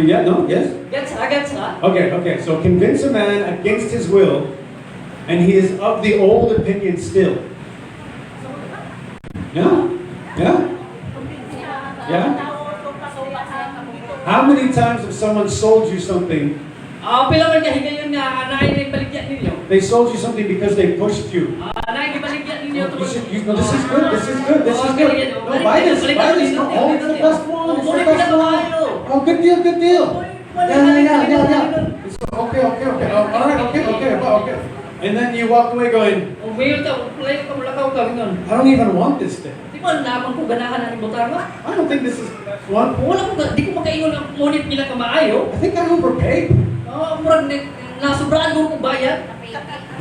Yeah, no? Yes? Gets ha, gets ha. Okay. So convince a man against his will, and he is of the old opinion still. Yeah? Yeah? Yeah? How many times have someone sold you something? Ah, pila man kahigayon nga naay na baligya ninyo. They sold you something because they pushed you. Ah, naay baligya. ninyo. You should, you, no, this is good, this is good, this is good. No, buy this. No, oh, it's the best one, it's the best one. Oh, good deal, good deal. Yeah. It's okay. Oh, all right, okay. And then you walk away going, O mayor ka, play ka, mulakaw ka, ingon. "I don't even want this thing. Di ba lamang ko ganahan ang butanga? I don't think this is the best one. Wala ko, di ko makaingon ang ngunit nila ka maayo. I think I overpaid." Oh, murag nasubraan ko kong bayad.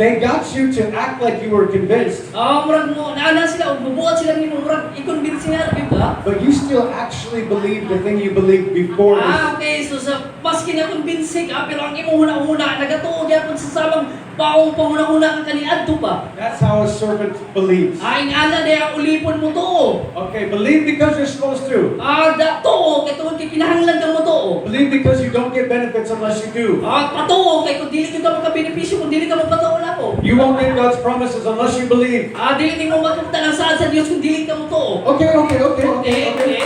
They got you to act like you were convinced, Oh, murag mo, naana sila, og bubuhat sila nimo, murag i-convince nga di ba? but you still actually believed the thing you believed before this. Ah, okay. So sa maski na convince ka, pero ang imong huna-huna, nagatuo gyapon sa samang paong panghuna-huna ka kaniadto pa. That's how a servant believes. Ay, ingana na ang ulipon mo tuo. Okay, believe because you're supposed to. Ah, da tuo kay tungod kay kinahanglan kang motuo. Believe because you don't get benefits unless you do. Ah, patuo kay kung dili gyud ka makabenepisyo kung dili ka magpatuo nako. You won't get God's promises unless you believe. Ah, dili nimo matumta ang saad sa Dios kung dili ka motuo. Okay. Okay.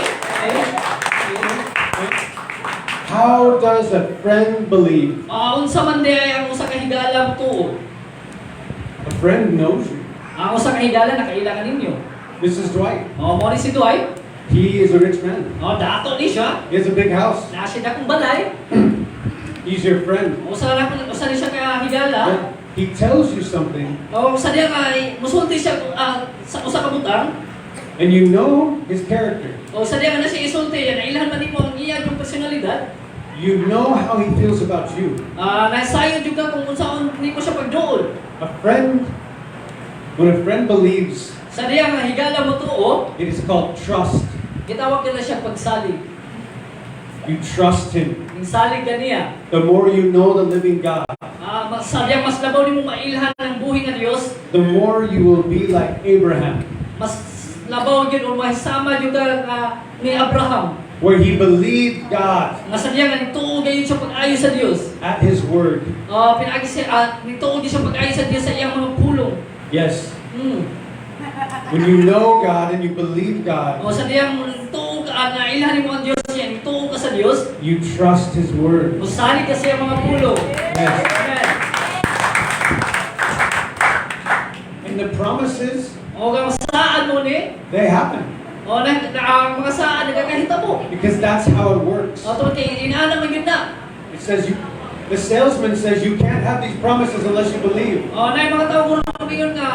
How does a friend believe? Ah, unsa man di ay ang usa ka higala motuo? A friend knows you. Ang usa ka higala nakaila ka ninyo. This is Dwight. Oh, mo ni si Dwight. He is a rich man. Oh, dato ni siya. He has a big house. Naa siya dakong balay. He's your friend. Usa na usa ni siya ka higala. Yeah. He tells you something, O usa diya ka musulti siya sa usa ka butang. and you know his character. O usa diya ka na siya isulti, yan ilhan man nimo ang iya yung personalidad. You know how he feels about you. Ah, nasayod jud ka kung unsaon nimo siya pagduol. A friend, when a friend believes, Sa diya nga higala mo tuo, it is called trust. gitawag nila siya pagsalig. You trust him. Salig ka niya. The more you know the living God, Ah, mas sa diya mas labaw nimo mailhan ang buhi nga Dios, the more you will be like Abraham, mas labaw gyud o mahisama gyud ka nga ni Abraham. Where he believed God Nga sa diya nga nituo gayud siya pag-ayo sa Dios. at his word. Oh, pinaagi siya nituo gyud siya pag-ayo sa Dios sa iyang mga pulong. Yes. When you know God and you believe God, O sa diyang tuo ka nga ilhan nimo ang Dios niya, nituo ka sa Dios, you trust his word. mosalig ka sa iyang mga pulong. Yes. Amen. And the promises, O kang saad mo ni, they happen o na, na ang mga saad nagakahitabo. because that's how it works. O tungod kay inaana man gyud na. It says you, the salesman says you can't have these promises unless you believe. O na mga tao kuno moingon nga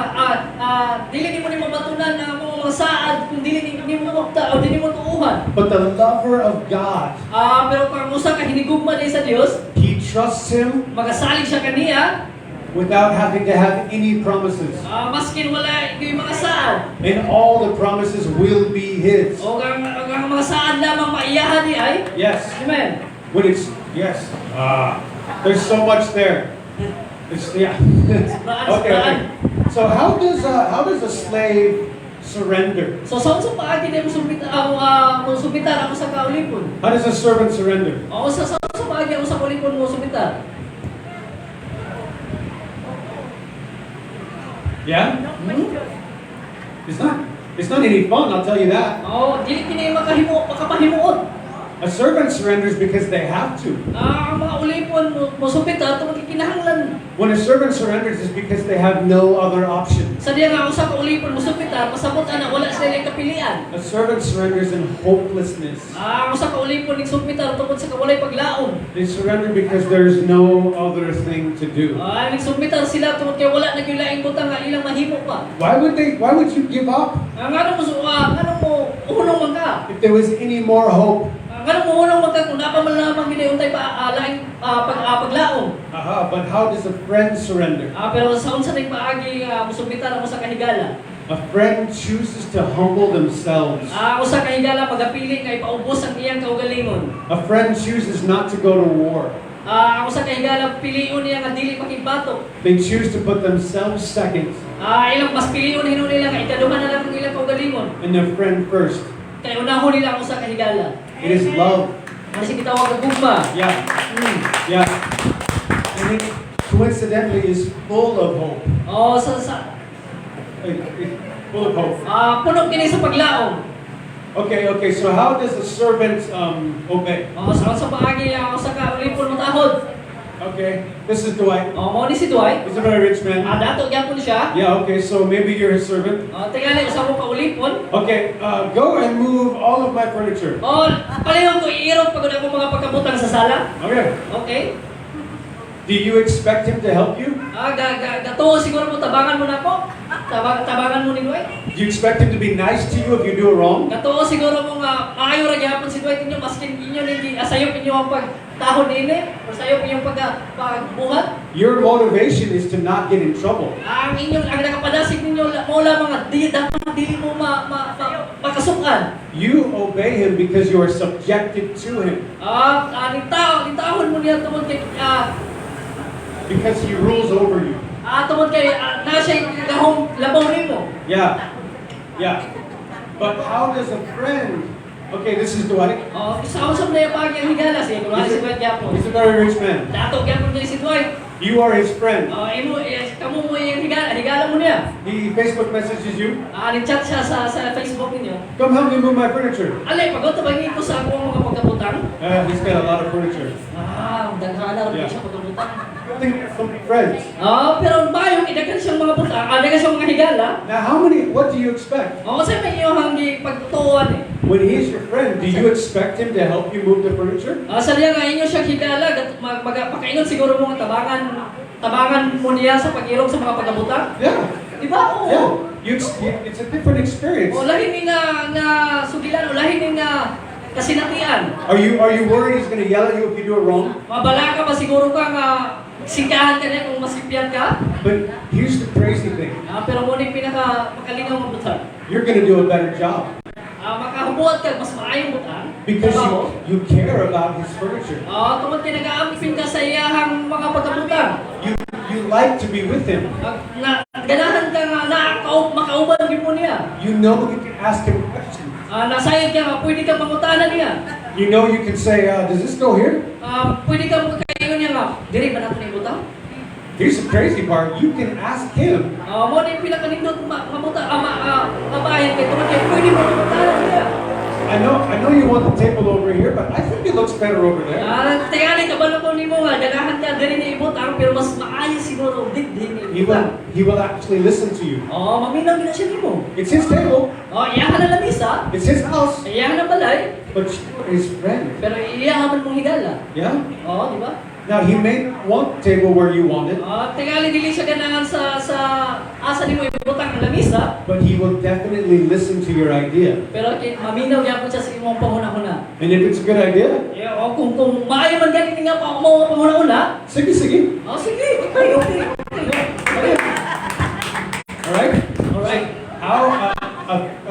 dili nimo nimo matunan ang mga saad kung dili nimo mukta o dili mo tuuhan. But the lover of God, Ah, pero kung usa ka hinigugma ni sa Dios, he trusts him magasalig siya kaniya, without having to have any promises. Maskin wala yung mga saad. And all the promises will be his. O ang mga saad lamang maiyahan ni ay. Yes. Amen. When it's yes. Ah, there's so much there. It's, yeah. Okay. So how does a slave surrender? So sa unsa paagi na mo sumitar ako sa kaulipon? How does a servant surrender? O sa unsa paagi ako sa kaulipon mo sumitar? Yeah? Hmm? It's not any fun, I'll tell you that. O dili kini makahimo makapahimuot. A servant surrenders because they have to. Ah, ang mga ulipon mo sumitar tungod kay kinahanglan. When a servant surrenders, it's because they have no other option. Sa diya nga usa ka ulipon mo sumitar pasabot ana wala sila yung kapilian. A servant surrenders in hopelessness. Ah, ang usa ka ulipon ning sumitar tungod sa kawalay paglaom. They surrender because there's no other thing to do. Ah, ning sumitar sila tungod kay wala na gyud laing butang nga ilang mahimo pa. Why would you give up Ah, ngano mo hunong man ka? if there was any more hope? Ah, ngano mo hunong man ka kung naa pa man lamang gid untay pa laing paglaom? Aha, but how does a friend surrender? Ah, pero sa unsa ning paagi nga mosumitar ang usa ka higala? A friend chooses to humble themselves. Ah, usa ka higala pagapili nga ipaubos ang iyang kaugalingon. A friend chooses not to go to war. Ah, ang usa ka higala pilion niya nga dili makigbatok. They choose to put themselves second Ah, ilang mas pilion hinuon nila nga ikaduha na lang ang ilang kaugalingon. and their friend first. Kay unahon nila ang usa ka higala. It is love. Ano siya gitawag nga gugma? Yeah. And it coincidentally is full of hope. Oh, sa Full of hope. Puno kini sa paglaom. Okay. So how does a servant obey? Oh, sa paagi ang usa ka ulipon motahod? Okay, this is Dwight. Oh, mao ni si Dwight. He's a very rich man. Ah, dato gyapon siya. Yeah, okay, so maybe you're his servant. Oh, tingali usa mo ka ulipon. Okay, go and move all of my furniture. Oh, palihog ko iirog pagod ako mga pagkabutang sa sala. Okay. Okay. Do you expect him to help you? Ah, ga ga gatuo siguro mo tabangan mo nako. Tabangan mo ni Dwight. Do you expect him to be nice to you if you do it wrong? Gatuo siguro mo nga maayo ra gyapon si Dwight inyo maskin inyo ning asayop inyo ang pagtahod niini or sayop inyong pagbuhat. Your motivation is to not get in trouble. Ang nakapadasig ninyo mo lamang nga di dapat dili mo ma makasukan. You obey him because you are subjected to him, Ah, nitahon mo niya tungod kay because he rules over you. Tungod kay na siya gahom labaw nimo. Yeah. But how does a friend? Okay, this is Dwight. Oh, sa usap na yung pagi ang higala si kunwari si Dwight gyapon. He's a very rich man. Dato gyapon diri si Dwight. You are his friend. Oh, imo eh, kamo mo yung higala mo niya. He Facebook messages you. Ah, nag-chat siya sa Facebook ninyo. "Come help me move my furniture." Alay, pagod tabangin ko sa akong mga pagkabutang. He's got a lot of furniture. Ah, daghana ra siya pagkabutang. Good thing there's so many friends. Ah, pero bayong idaghan siyang mga butang, daghan siyang mga higala. Now, how many? What do you expect? Oo, kasi may iyong pagtutuan eh. When he's your friend, do you expect him to help you move the furniture? Ah, sa diya nga inyo siyang higala, pakaingon siguro mo nga tabangan mo niya sa pag-irog sa mga pagkabutang. Yeah. Di ba? Oo. Yeah. It's a different experience. O lahi ni nga sugilan, o lahi ni nga kasinatian. Are you worried he's going to yell at you if you do it wrong? Mabala ka ba siguro ka nga singkahan ka niya kung masipyan ka? But here's the crazy thing. Ah, pero mo ni pinaka makalingaw nga butang. You're going to do a better job Ah, makahubuat ka mas maayong butang. because Trabaho. you care about his furniture. Ah, tungod kay nagaampin ka sa iyahang mga pagkabutang. You like to be with him. Ah, na ganahan ka nga makauban gyud mo niya. You know you can ask him questions. Ah, nasayod ka nga pwede ka mangutana niya. You know you can say, "Does this go here?" Ah, pwede ka makaingon niya nga diri ba nato ni butang? Here's the crazy part. You can ask him Ah, mo ni pinakanindot ma mabuta ah, ma ah, nga bahin kay tungod kay pwede mo mangutana niya. I know you want the table over here, but I think it looks better over there." Ah, tingali kabalo ko nimo nga ganahan ka diri ni ibutang pero mas maayo siguro didto ni He will ibutang. he will actually listen to you. Oh, maminaw gid na siya nimo. It's his table, Oh, iyahan na lamisa, it's his house, iyahan na balay, but you're his friend. pero iyahan man mong higala. Yeah? Oh, di ba? Now he may not want the table where you want it, Oh, tingali dili siya ganahan sa asa nimo ibutang ang lamisa, but he will definitely listen to your idea. pero kay maminaw gyapon siya sa imong panghuna-huna. And if it's a good idea, Yeah, oh, kung maayo man gani nga pa mo panghuna-huna, sige sige. oh sige, okay. All right? All right. How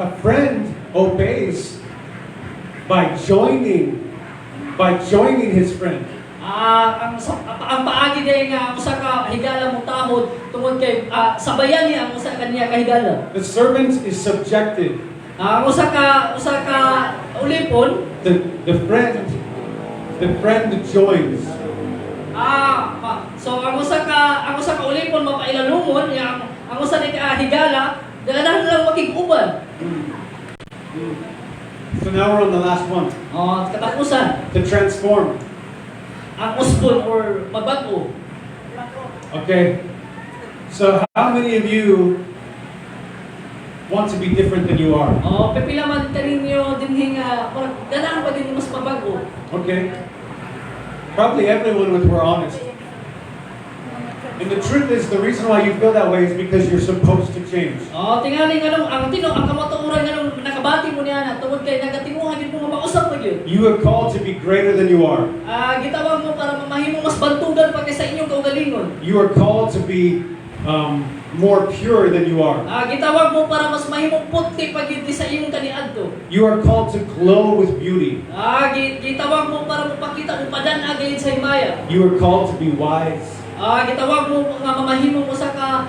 a friend obeys by joining his friend. Ah, ang paagi day nga usa ka higala mo tahod tungod kay sabayan niya ang usa kaniya ka higala. The servant is subjected. Ah, ang usa ka ulipon, The friend joins. So ang usa ka ulipon mapailalumon niya ang usa ni ka higala ganahan lang makig-uban. So now we're on the last one. Oh, katapusan, To transform. Ang usbon or mabag-o. Okay. So how many of you want to be different than you are? Oh, pipila man kaninyo dinhi nga murag ganahan pa din mas mabag-o. Okay. Probably everyone if we're honest. And the truth is, the reason why you feel that way is because you're supposed to change. Oh, tingali nganong ang tino ang kamatuoran nganong nakabati mo niya na tungod kay nagatinguha gid mo nga mausap pa gyud. You are called to be greater than you are. Ah, gitawag mo para mamahimo mas bantugan pa kaysa inyong kaugalingon. You are called to be more pure than you are. Ah, gitawag mo para mas mahimong puti pa gyud sa imong kaniadto. You are called to glow with beauty. Ah, gitawag mo para mopakita mo padan gayud sa himaya. You are called to be wise. Ah, gitawag mo nga mamahimo usa ka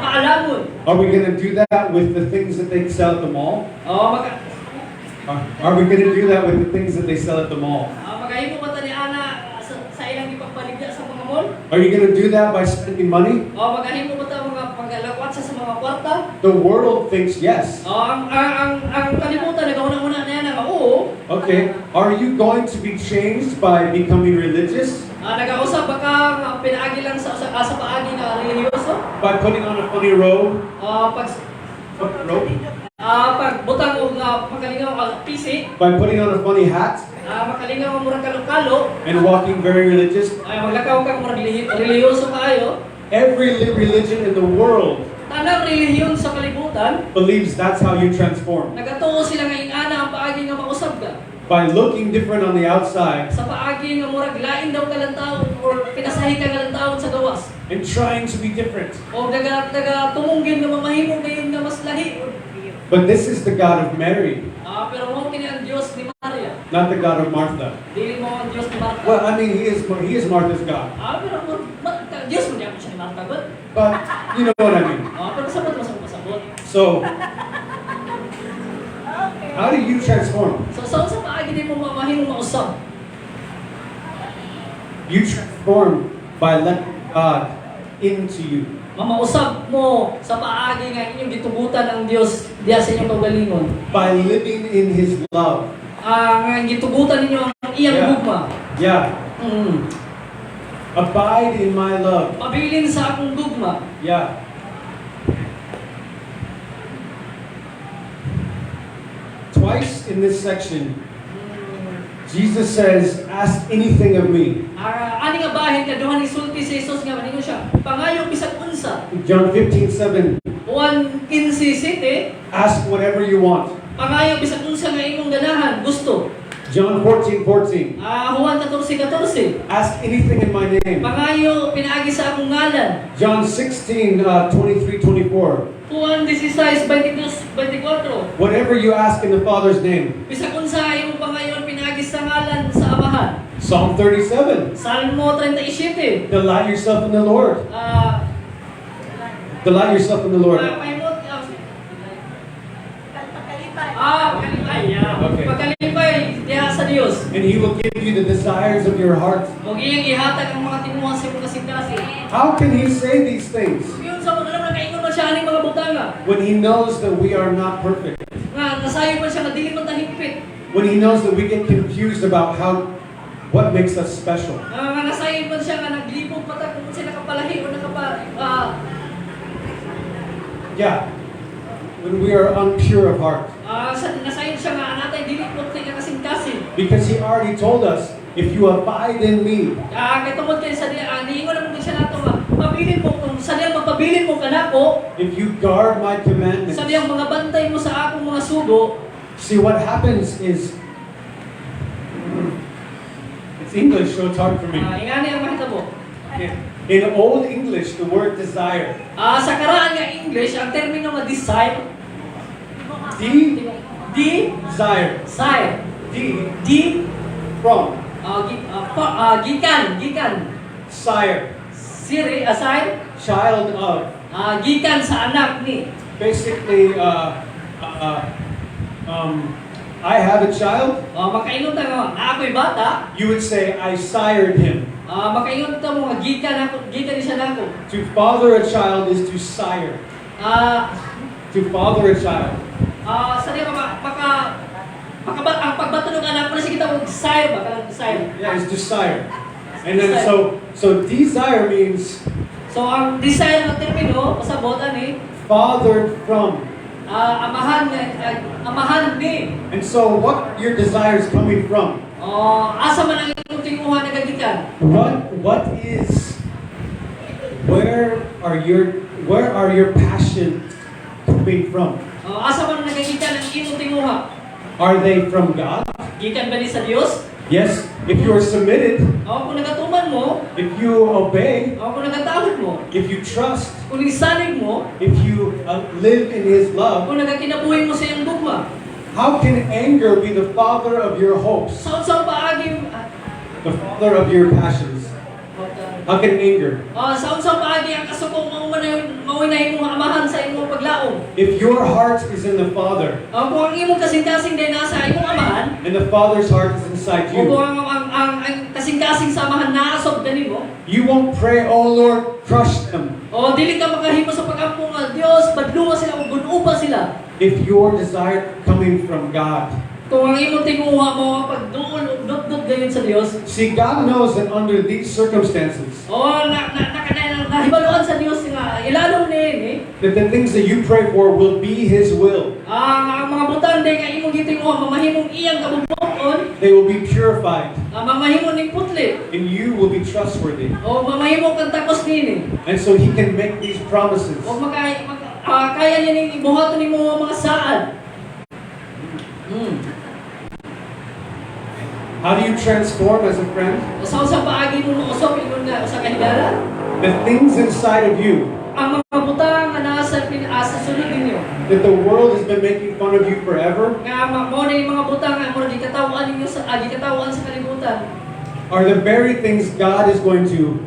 maalamon. Are we going to do that with the things that they sell at the mall? Oh, maka Are we going to do that with the things that they sell at the mall? Magahimo ba ta ni ana sa ilang gipagpaligya sa mga mall? Are you going to do that by spending money? Oh, magahimo ba ta mga paglakwat sa mga kwarta? The world thinks yes. Oh, ang kalibutan nagauna-una na yan nga oo. Okay. Are you going to be changed by becoming religious? Nagausab ba ka nga pinaagi lang sa paagi nga relihiyoso? By putting on a funny robe? Pag Robe? Pagbutang og nga makalingaw nga pisi, By putting on a funny hat makalingaw nga murag kalo-kalo, and walking very religious? ay maglakaw ka murag relihiyoso kaayo. Every religion in the world Tanang relihiyon sa kalibutan, believes that's how you transform. Nagatuo sila nga ingana ang paagi nga mausab ka. By looking different on the outside Sa paagi nga murag lain daw ka lantawon or pinasahi ka nga lantawon sa gawas. And trying to be different. O naga tumungin nga mamahimo gayon nga mas lahi. But this is the God of Mary, Pero mao kini ang Dios ni Maria. Not the God of Martha. Dili mao ang Dios ni Martha. Well, I mean, he is Martha's God. Pero Dios man gyapon siya ni Martha gud. But you know what I mean. Pero sabot mo sa pasabot. So, how do you transform? So sa unsa paagi nimo mamahimo mausab? You transform by letting God into you. Mamausab mo sa paagi nga inyong gitugutan ang Dios diya sa inyong kaugalingon. By living in His love. Nga gitugutan ninyo ang iyang gugma. Abide in my love. Pabilin sa akong gugma. Yeah. Twice in this section, Jesus says, "Ask anything of me." Ani nga bahin kaduha ni sulti si Jesus nga maningon siya, pangayo bisag unsa. John 15:7, Juan 15:7, "Ask whatever you want." Pangayo bisag unsa nga imong ganahan, gusto. John 14:14, Juan 14:14, "Ask anything in my name." Pangayo pinaagi sa akong ngalan. John 16, 23, 24, Juan 16:22-24. "Whatever you ask in the Father's name." Bisag unsa nga imong pangayon pinaagi sa ngalan sa Amahan. Psalm 37, Salmo 37. "Delight yourself in the Lord." Delight yourself in the Lord. Pahimot, pagkalipay, yeah. Okay. Pagkalipay diha sa Dios. And He will give you the desires of your heart. Ug iyang ihatag ang mga tinguha sa imong kasing-kasing. How can He say these things Yun sa mga alam na kaingon man siya aning mga butanga. When He knows that we are not perfect? Nga nasayo man siya nga dili man ta higpit. When He knows that we get confused about what makes us special? Nga nasayo man siya nga naglipog pa ta kung siya nakapalahi o nakapa Yeah. When we are unpure of heart. Sa nasayo siya nga anatay dili puti nga kasing-kasing. Because He already told us, "If you abide in me," Kay tungod kay sa diya, niingon naman siya nato nga pabilin mo kung sa diyang magpabilin mo kanako, "if you guard my commandments." Sa diyang mga bantay mo sa akong mga sugo. See, what happens is, it's English, so it's hard for me. Ingani ang mahitabo. In Old English, the word "desire," Sa karaan nga English, ang termino nga desire, D, D, desire, sire, D, D, from, gikan, gikan, sire, sire, sire, child of. Gikan sa anak ni. Basically, I have a child. Makaingon ta nga, naa ako'y bata, You would say, "I sired him." Makaingon ta mo nga gikan ako, gikan ni siya nako. To father a child is to sire. To father a child. Sa diya maka ang pagbato ng anak mo na kita og sire ba kanang sire. Yeah, is to sire. And then so desire means So ang desire nga termino pasabot ani fathered from. Amahan nga amahan ni. And so what your desires coming from? Oh, asa man ang imong tinguha nagagikan? What is where are your passions coming from? Oh, asa man nagagikan ang imong tinguha? Are they from God? Gikan ba ni sa Dios? Yes, if you are submitted, Oh, kung nagatuman mo, if you obey, oh, kung nagatawod mo, if you trust, kung nisalig mo, if you live in His love, kung nagakinabuhi mo sa iyang gugma, how can anger be the father of your hopes, sa unsang paagi the father of your passions? How can anger, sa unsang paagi ang kasukong mao man mao'y nahimong amahan sa imong paglaom? If your heart is in the Father Kung ang imong kasing-kasing day nasa imong amahan, and the Father's heart is inside o kung you, ang kasing-kasing sa amahan naasob kanimo, you won't pray, "Oh Lord, crush them." O dili ka makahimo sa pag-ampo nga Dios, badlunga sila o gunupa sila. If your desire coming from God, Kung ang imong tinguha mao ang pagduol ug dutdot gayud sa Dios, See, God knows that under these circumstances, o na na, na, na, na nahibaluan sa Dios nga ilalom niini that the things that you pray for will be His will. ang mga butang day nga imong gitinguha mamahimong iyang kabubut-on, They will be purified, mamahimo ning putli and you will be trustworthy. O mamahimo kang takos niini. And so He can make these promises. O maka, maka kaya niya ning ibuhaton nimo ang mga saad. How do you transform as a friend? Sa usa paagi mo mousab ingon nga usa ka higala? The things inside of you Ang mga butang nga naa sa sa sulod ninyo that the world has been making fun of you forever nga mao na yung mga butang nga murag gikatawan ninyo sa gikatawan sa kalibutan are the very things God is going to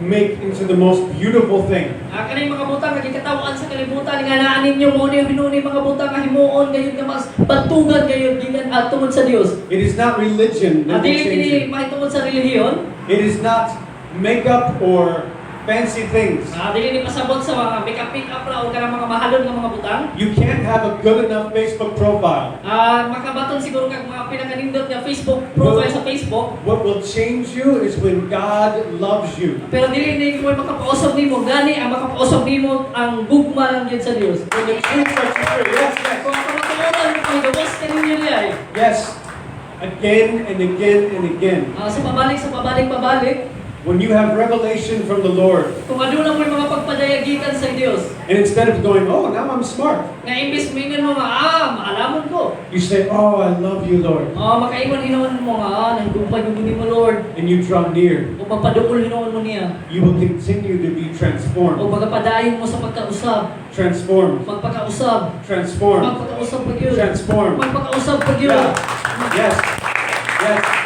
make into the most beautiful thing. Kaning mga butang nga gikatawan sa kalibutan nga naa ninyo, mao ni hinuni mga butang nga himuon gayud nga mas batugan gayud gikan tungod sa Dios. It is not religion that will Dili change kini you. mahitungod sa relihiyon. It is not makeup or fancy things. Dili ni pasabot sa mga makeup makeup ra o kanang mga mahalon nga mga butang. You can't have a good enough Facebook profile. Makabaton siguro kag mga pinakanindot nga Facebook profile sa Facebook. What will change you is when God loves you. Pero dili ni mo makapausab nimo, gani ang makapausab nimo ang gugma lang gyud sa Dios. When the truth sets you free. Yes. Kung ang kamatuoran mo gawas kaninyo niya eh. Yes. Again and again and again. Sa pabalik pabalik, When you have revelation from the Lord, kung aduna mo mga pagpadayagikan sa Dios, and instead of going, "Oh, now I'm smart," nga imbis moingon mo nga maalamon ko. you say, "Oh, I love you, Lord." Oh, makaingon hinuon mo nga nahigugma gyud nimo, Lord. And you draw near. O magpaduol hinuon mo niya. You will continue to be O transformed. magapadayon mo sa pagkausab, Transformed. Magpakausab. Transformed. Magpakausab pa gyud. Transformed. Magpakausab pa gyud. Yeah. Yes.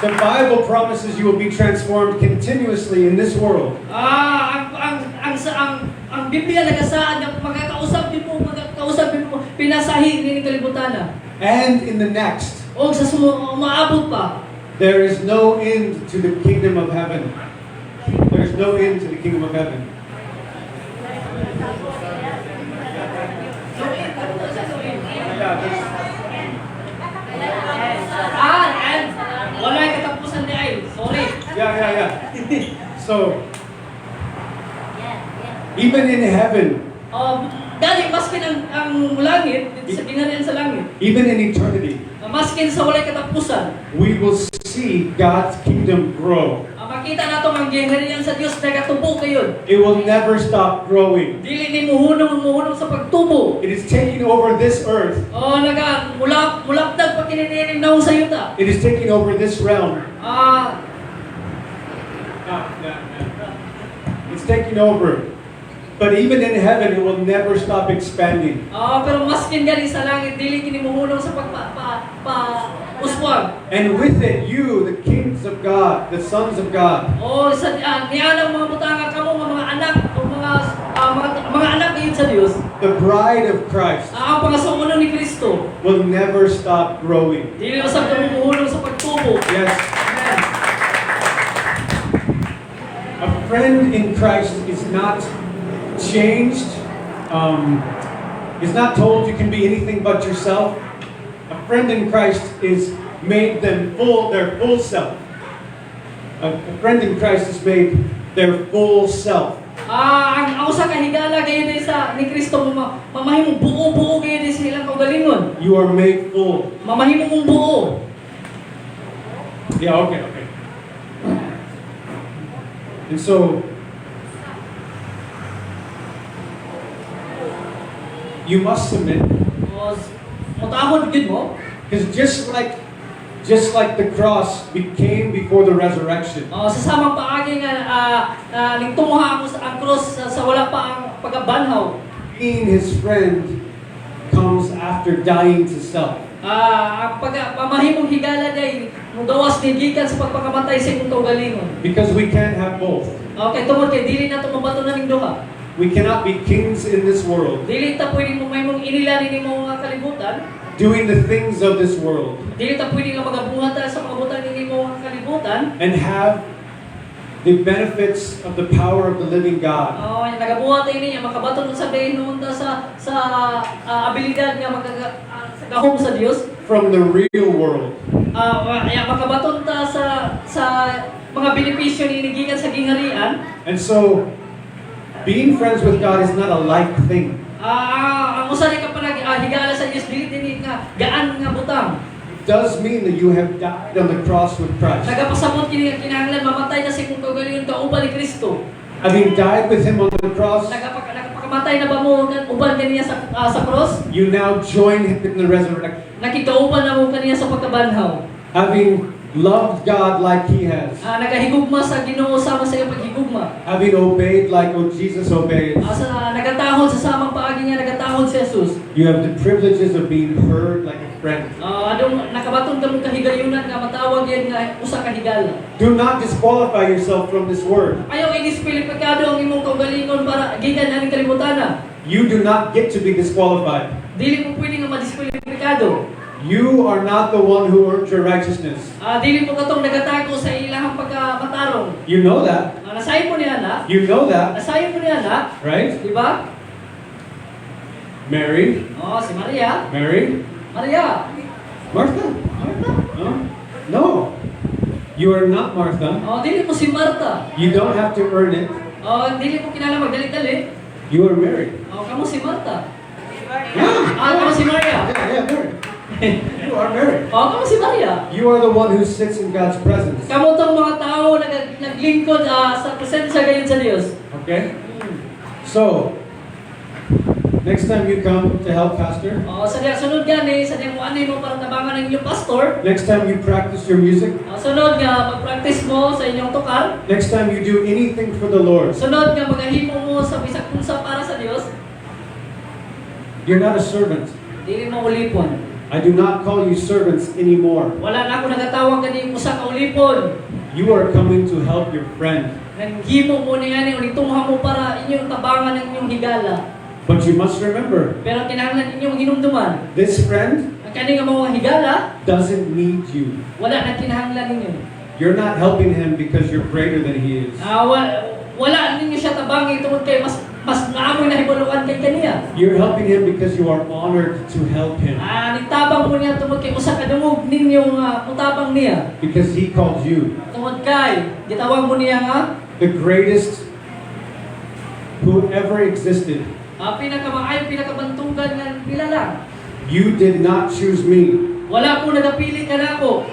The Bible promises you will be transformed continuously in this world. Ang ang sa ang Biblia nagasaad nga magakausab din mo pinasahi nining kalibutan na. And in the next. O sa umaabot pa. There is no end to the kingdom of heaven. There is no end to the kingdom of heaven. No end, ano to siya, no end? Yeah, And walay katapusan ni ay. Sorry. Yeah. So, even in heaven, Dali maskin ang langit sa gingharian sa langit, even in eternity, maskin sa walay katapusan, we will see God's kingdom grow. Makita nato ang gingharian sa Dios nagatubo kayon. It will never stop growing. Dili ni muhunong muhunong sa pagtubo. It is taking over this earth. Oh, naga mulap mulapdag pa kini nining naong sa yuta. It is taking over this realm. No. It's taking over. But even in heaven, it will never stop expanding. Pero maskin gani sa langit dili kini muhunong sa pagpa pa, pa uswag. And with it, you, the kings of God, the sons of God, O sa nianang mga butanga kamo nga mga anak o mga anak gayud sa Dios. The bride of Christ, Ang pangasuonon ni Kristo will never stop growing. dili usab kamo muhunong sa pagtubo. Yes. Amen. A friend in Christ is not changed, is not told you can be anything but yourself. A friend in Christ is made them full, their full self. A friend in Christ is made their full self. Ang usa ka higala gayud ni sa ni Kristo mamahimong buo-buo gayud ni sa ilang kaugalingon. You are made full. Mamahimo mong buo. Yeah, okay. And so, you must submit, O motahod gyud mo. because just like the cross became before the resurrection, O, sa samang paagi nga ningtumuha ang, ang cross sa wala pa ang pagkabanhaw. Being his friend comes after dying to self. Ang pag pamahimong higala day mugawas ni gikan sa pagpakamatay sa imong kaugalingon. Because we can't have both. Okay, tungod kay dili nato mabaton na ning duha. We cannot be kings in this world, Dili ta pwedeng mamahimong inila nini mo nga kalibutan. Doing the things of this world, Dili ta pwede nga magabuhat ta sa mga butang nini mo nga kalibutan and have The benefits of the power of the living God. Oh, yung nagabuhat ini niya makabaton unsa day noon ta sa abilidad nga sa gahom sa Dios. From the real world. Kaya makabaton ta sa mga benepisyo ni gikan sa gingharian. And so, being friends with God is not a light thing. Ang usa ni ka palagi higala sa Dios dili dinhi nga gaan nga butang. It does mean that you have died on the cross with Christ. Nagapasabot kini nga kinahanglan mamatay na sa imong kaugalingon kauban ni Kristo. Having died with Him on the cross, Nagapakamatay na ba mo uban kaniya sa cross? you now join Him in the resurrection. Nakikauban na mo kaniya sa pagkabanhaw. Having loved God like He has, Nagahigugma sa Ginoo sama sa iyang paghigugma. Having obeyed like oh Jesus obeys, Sa nagatahod sa samang paagi nga nagatahod si Jesus. You have the privileges of being heard like a friend. Adong nakabaton ka mong kahigayunan nga matawag yan nga usa ka higala. Do not disqualify yourself from this word. Ayaw i-diskwalipikado ang imong kaugalingon para gikan aning kalibutana. You do not get to be disqualified. Dili mo pwede nga madiskwalipikado. You are not the one who earned your righteousness. Dili mo katong nagatago sa ilahang pagkamatarong. You know that. Nasayo mo niya na. You know that, Nasayo mo niya na, right? di ba? Mary, Oh, si Maria. Mary, Maria. Martha. Martha. No? No. You are not Martha. Oh, dili mo si Martha. You don't have to earn it. Oh, dili mo kinahanglan magdali-dali. You are Mary. Oh, kamo si Martha. Yeah. Ah, kamo si Maria. Yeah, Mary. You are Mary. Oh, kamo si Maria. You are the one who sits in God's presence. Kamo tong mga tao naglingkod sa presensya gayon sa Dios. Okay? So, next time you come to help Pastor, Oh, sa diya sunod gani, sa diya mo ani mo para tabangan ang inyong pastor. Next time you practice your music, Oh, sunod nga mag-practice mo sa inyong tukar. Next time you do anything for the Lord, Sunod nga magahimo mo sa bisag unsa para sa Dios, you're not a servant. Dili mo ulipon. I do not call you servants anymore. Wala na ako nagatawag kani usa ka ulipon. You are coming to help your friend. Nanghimo mo ni ani ulitungha mo para inyong tabangan ang inyong higala. But you must remember, Pero kinahanglan inyong hinumduman. This friend Ang kani nga mga higala, doesn't need you. Wala na kinahanglan ninyo. You're not helping him because you're greater than he is. Wala ninyo siya tabangi tungod kay mas naamoy nahibaluan kay kaniya. You're helping him because you are honored to help him. Nitabang mo niya tungod kay usa ka dungog ninyo nga mutabang niya. Because he called you Tungod kay gitawag mo niya nga the greatest who ever existed. Pinakamaayo, pinakabantugan nga nilalang. You did not choose me. Wala ko nagapili kanako.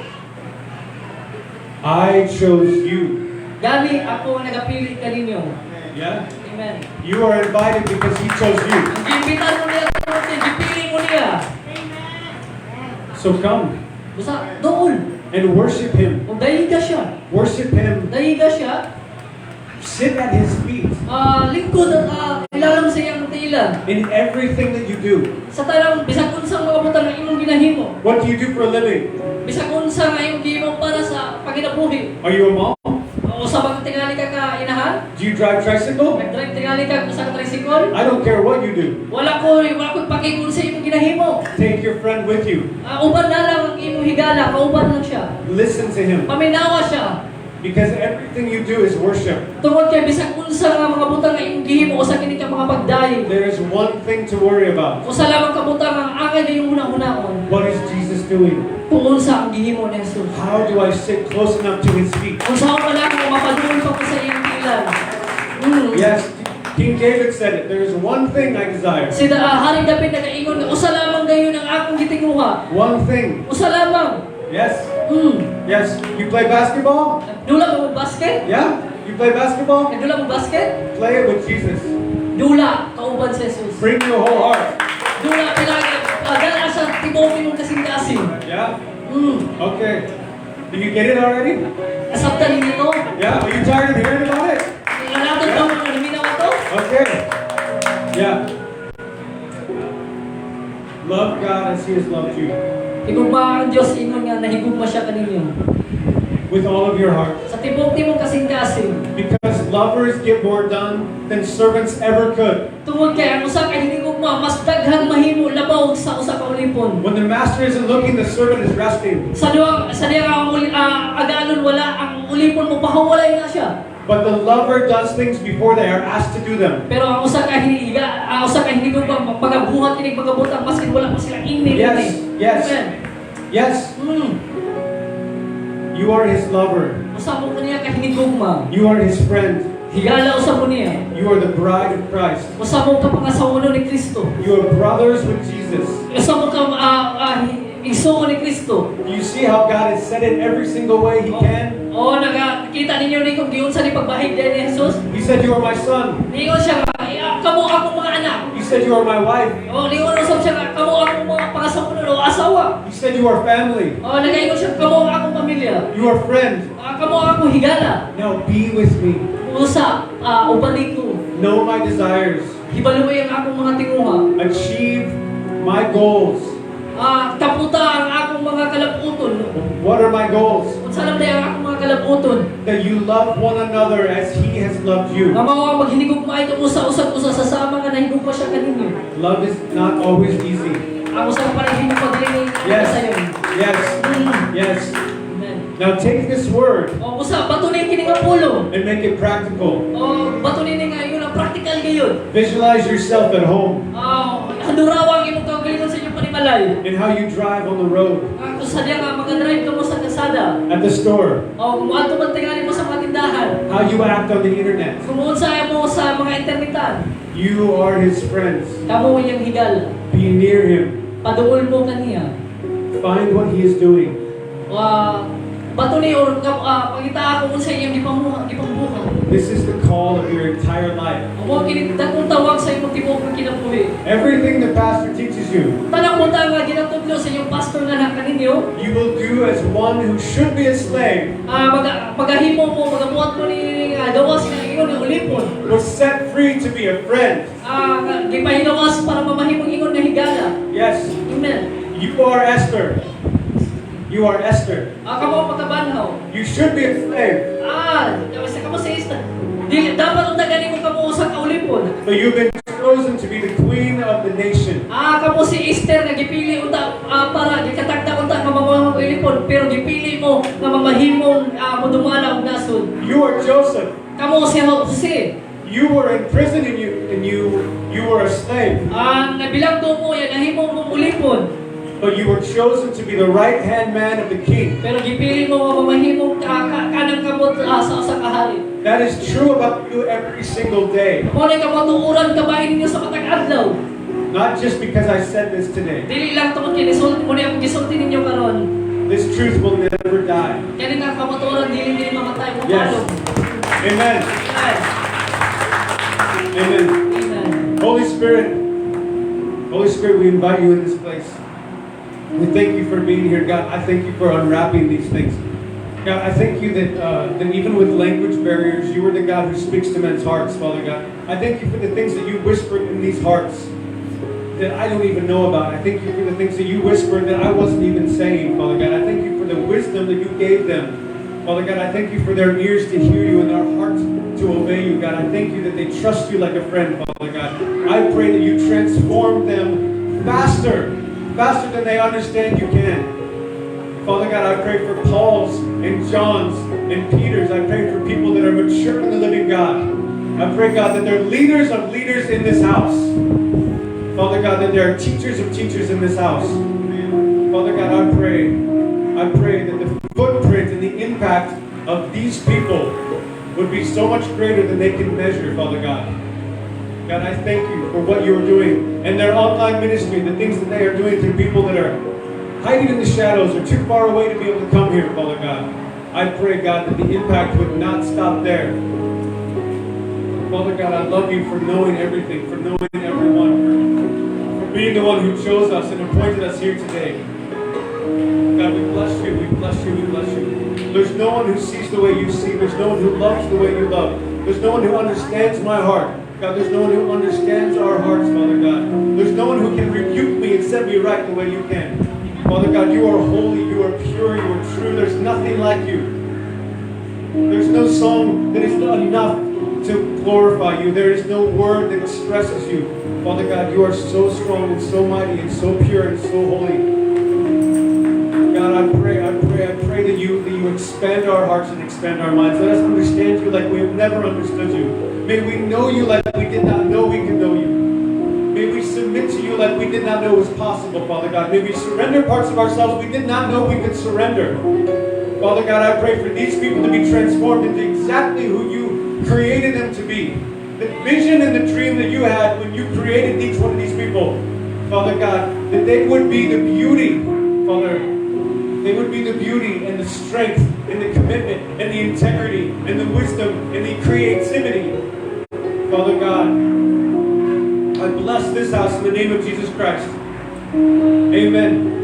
I chose you. Gani ako ang nagapili kaninyo. Yeah? Amen. You are invited because he chose you. Ang giimbitar mo niya tungod kay gipili mo niya. So come Busa dool. And worship him. Ug dayiga siya. Worship him. Dayiga siya. Sit at his feet Lingkod at ilalom sa iyang tiilan. In everything that you do. Sa tanang bisag unsang mga butang nga imong ginahimo. What do you do for a living? Bisag unsa nga imong gihimo para sa panginabuhi. Are you a mom? O usa ba tingali ka ka inahan? Do you drive tricycle? Nag-drive tingali ka usa ka tricycle? I don't care what you do. Wala ko paki kung sa imong ginahimo. Take your friend with you. Uban na lang ang imong higala, kauban lang siya. Listen to him. Paminawa siya. Because everything you do is worship. Tungod kay bisag unsa nga mga butang nga imong gihimo usa kini ka mga pagdayon. There is one thing to worry about. Usa lamang ka butang ang angay gayong hunahunaon What is Jesus doing? Kung unsa ang gihimo ni Jesus. How do I sit close enough to his feet? Unsa man ako mapadulong pa ko sa iyang tiilan. Yes, King David said it. There is one thing I desire. Si Haring David nagaingon nga usa lamang gayon ang akong gitinguha. One thing. Usa lamang. Yes. Yes. You play basketball? Nagdula mo basket? Yeah? You play basketball? Nagdula mo basket? Play it with Jesus. Dula kauban si Jesus. Bring your whole heart. Dula pinagi dala sa tibuok imong kasing-kasing. Yeah? Okay. Did you get it already? Nasabtan ninyo to? Yeah? Are you tired of hearing about it? Nalatot ba mo naminaw to? Okay. Yeah. Love God as He has loved you. Higugma ang Diyos ingon nga nahigugma siya kaninyo. With all of your heart. Sa tibuok nimong kasing-kasing. Because lovers get more done than servants ever could. Tungod kay ang usa ka hinigugma mas daghang mahimo labaw sa usa ka ulipon. When the master isn't looking, the servant is resting. Sa diha ang agalon wala ang ulipon mo pahawalay na siya. But the lover does things before they are asked to do them. Pero ang usa ka hinigugma magabuhat inig magabutang maskin wala pa sila ingni. Yes. Amen. Yes, you are his lover. Usa mo kaniya ka hinigugma. You are his friend. Higala usa mo niya. You are the bride of Christ. Usa mo ka pangasawonon ni Kristo. You are brothers with Jesus. Usa mo ka igsuon ni Kristo. Do you see how God has said it every single way he can? Oh, nakita ninyo ni kung giunsa ni pagbahig ni Jesus. He said, "You are my son." Niingon siya nga, "Kamo akong mga anak." He said, "You are my wife." Oh, niingon usab siya nga, "Kamo akong mga pangasawonon o asawa." He said, "You are family." Oh, nagaingon siya, "Kamo ang akong pamilya." You are friend. "Kamo ang akong higala." Now be with me. Usa, ubani ko. Know my desires. Hibaluoy ang akong mga tinguha. Achieve my goals. Kaputa ang akong mga kalabuton. What are my goals? Unsa lang ang akong mga kalabuton? That you love one another as he has loved you. Nga mao ang maghinigugmaay kamo sa usag usa sa sama nga nahigugma siya kaninyo. Love is not always easy. Ang usa ka panahimong paglingi sayon. Yes. Amen. Now take this word O usa batunin kini nga pulong. and make it practical. O batunin ni nga yun ang practical gayon. Visualize yourself at home Ah, handurawa ang imong kaugalingon sa inyong panimalay. and how you drive on the road, Kung sa diya nga maga-drive ka mo sa kalsada. at the store, O kung moadto man tingali mo sa mga tindahan. how you act on the internet. Kung unsa mo sa mga internetan. You are his friends. Kamo iyang higala. Be near him. Paduol mo kaniya. Find what he is doing. Wa batuni or pangita ako unsa iyang gipamuha gipambuhat. This is the call of your entire life. Amo kini dakong tawag sa imong tibuok nga kinabuhi. Everything the pastor teaches you, Tanang butang nga ginatudlo sa inyong pastor nga na kaninyo, you will do as one who should be a slave, magahimo mo, magabuhat mo ni gawas nga ingon nga ulipon. was set free to be a friend. Nga gipahigawas para mamahimong ingon nga higala. Yes, Amen. you are Esther. You are Esther. Kamo ang pagkabanhaw. You should be a slave, Sa kamo sa Esther. Dili dapat unta gani mo kamo usa ka ulipon. But you've been chosen to be the queen of the nation. Kamo si Esther nga gipili unta para gikatagda unta nga mamahimong ulipon, pero gipili mo nga mamahimong modumala og nasod. You are Joseph. Kamo si Jose. You were in prison and you were a slave, Nabilanggo mo yan nahimo mong ulipon. But you were chosen to be the right hand man of the king. Pero gipili mo nga mamahimong kanang kamot sa usa ka hari. That is true about you every single day. Mao na kamatuoran kabahin ninyo sa matag adlaw. Not just because I said this today. Dili lang tungod kay nisulti mo niya akong gisulti ninyo karon. This truth will never die. Kani nga kamatuoran dili dili mamatay mo Yes. palong. Amen. Amen. Amen. Amen. Holy Spirit, Holy Spirit, we invite you in this place. We thank you for being here, God. I thank you for unwrapping these things. God, I thank you that even with language barriers, you are the God who speaks to men's hearts, Father God. I thank you for the things that you whispered in these hearts that I don't even know about. I thank you for the things that you whispered that I wasn't even saying, Father God. I thank you for the wisdom that you gave them. Father God, I thank you for their ears to hear you and their hearts to obey you, God. I thank you that they trust you like a friend, Father God. I pray that you transform them faster, faster than they understand you can. Father God, I pray for Pauls and Johns and Peters. I pray for people that are mature in the living God. I pray, God, that they're leaders of leaders in this house. Father God, that there are teachers of teachers in this house. Father God, I pray that the footprint and the impact of these people would be so much greater than they can measure, Father God. God, I thank you for what you are doing and their online ministry, the things that they are doing through people that are hiding in the shadows or too far away to be able to come here, Father God. I pray, God, that the impact would not stop there. Father God, I love you for knowing everything, for knowing everyone, for being the one who chose us and appointed us here today. God, we bless you, we bless you, we bless you. There's no one who sees the way you see. There's no one who loves the way you love. There's no one who understands my heart. God, there's no one who understands our hearts, Father God. There's no one who can rebuke me and set me right the way you can. Father God, you are holy, you are pure, you are true. There's nothing like you. There's no song that is enough. to glorify you. There is no word that expresses you. Father God, you are so strong and so mighty and so pure and so holy. God, I pray, I pray, I pray that you expand our hearts and expand our minds. Let us understand you like we have never understood you. May we know you like we did not know we could know you. May we submit to you like we did not know was possible, Father God. May we surrender parts of ourselves we did not know we could surrender. Father God, I pray for these people to be transformed into exactly who you created them to be. The vision and the dream that you had when you created each one of these people, Father God, that they would be the beauty, Father, they would be the beauty and the strength and the commitment and the integrity and the wisdom and the creativity. Father God, I bless this house in the name of Jesus Christ. Amen.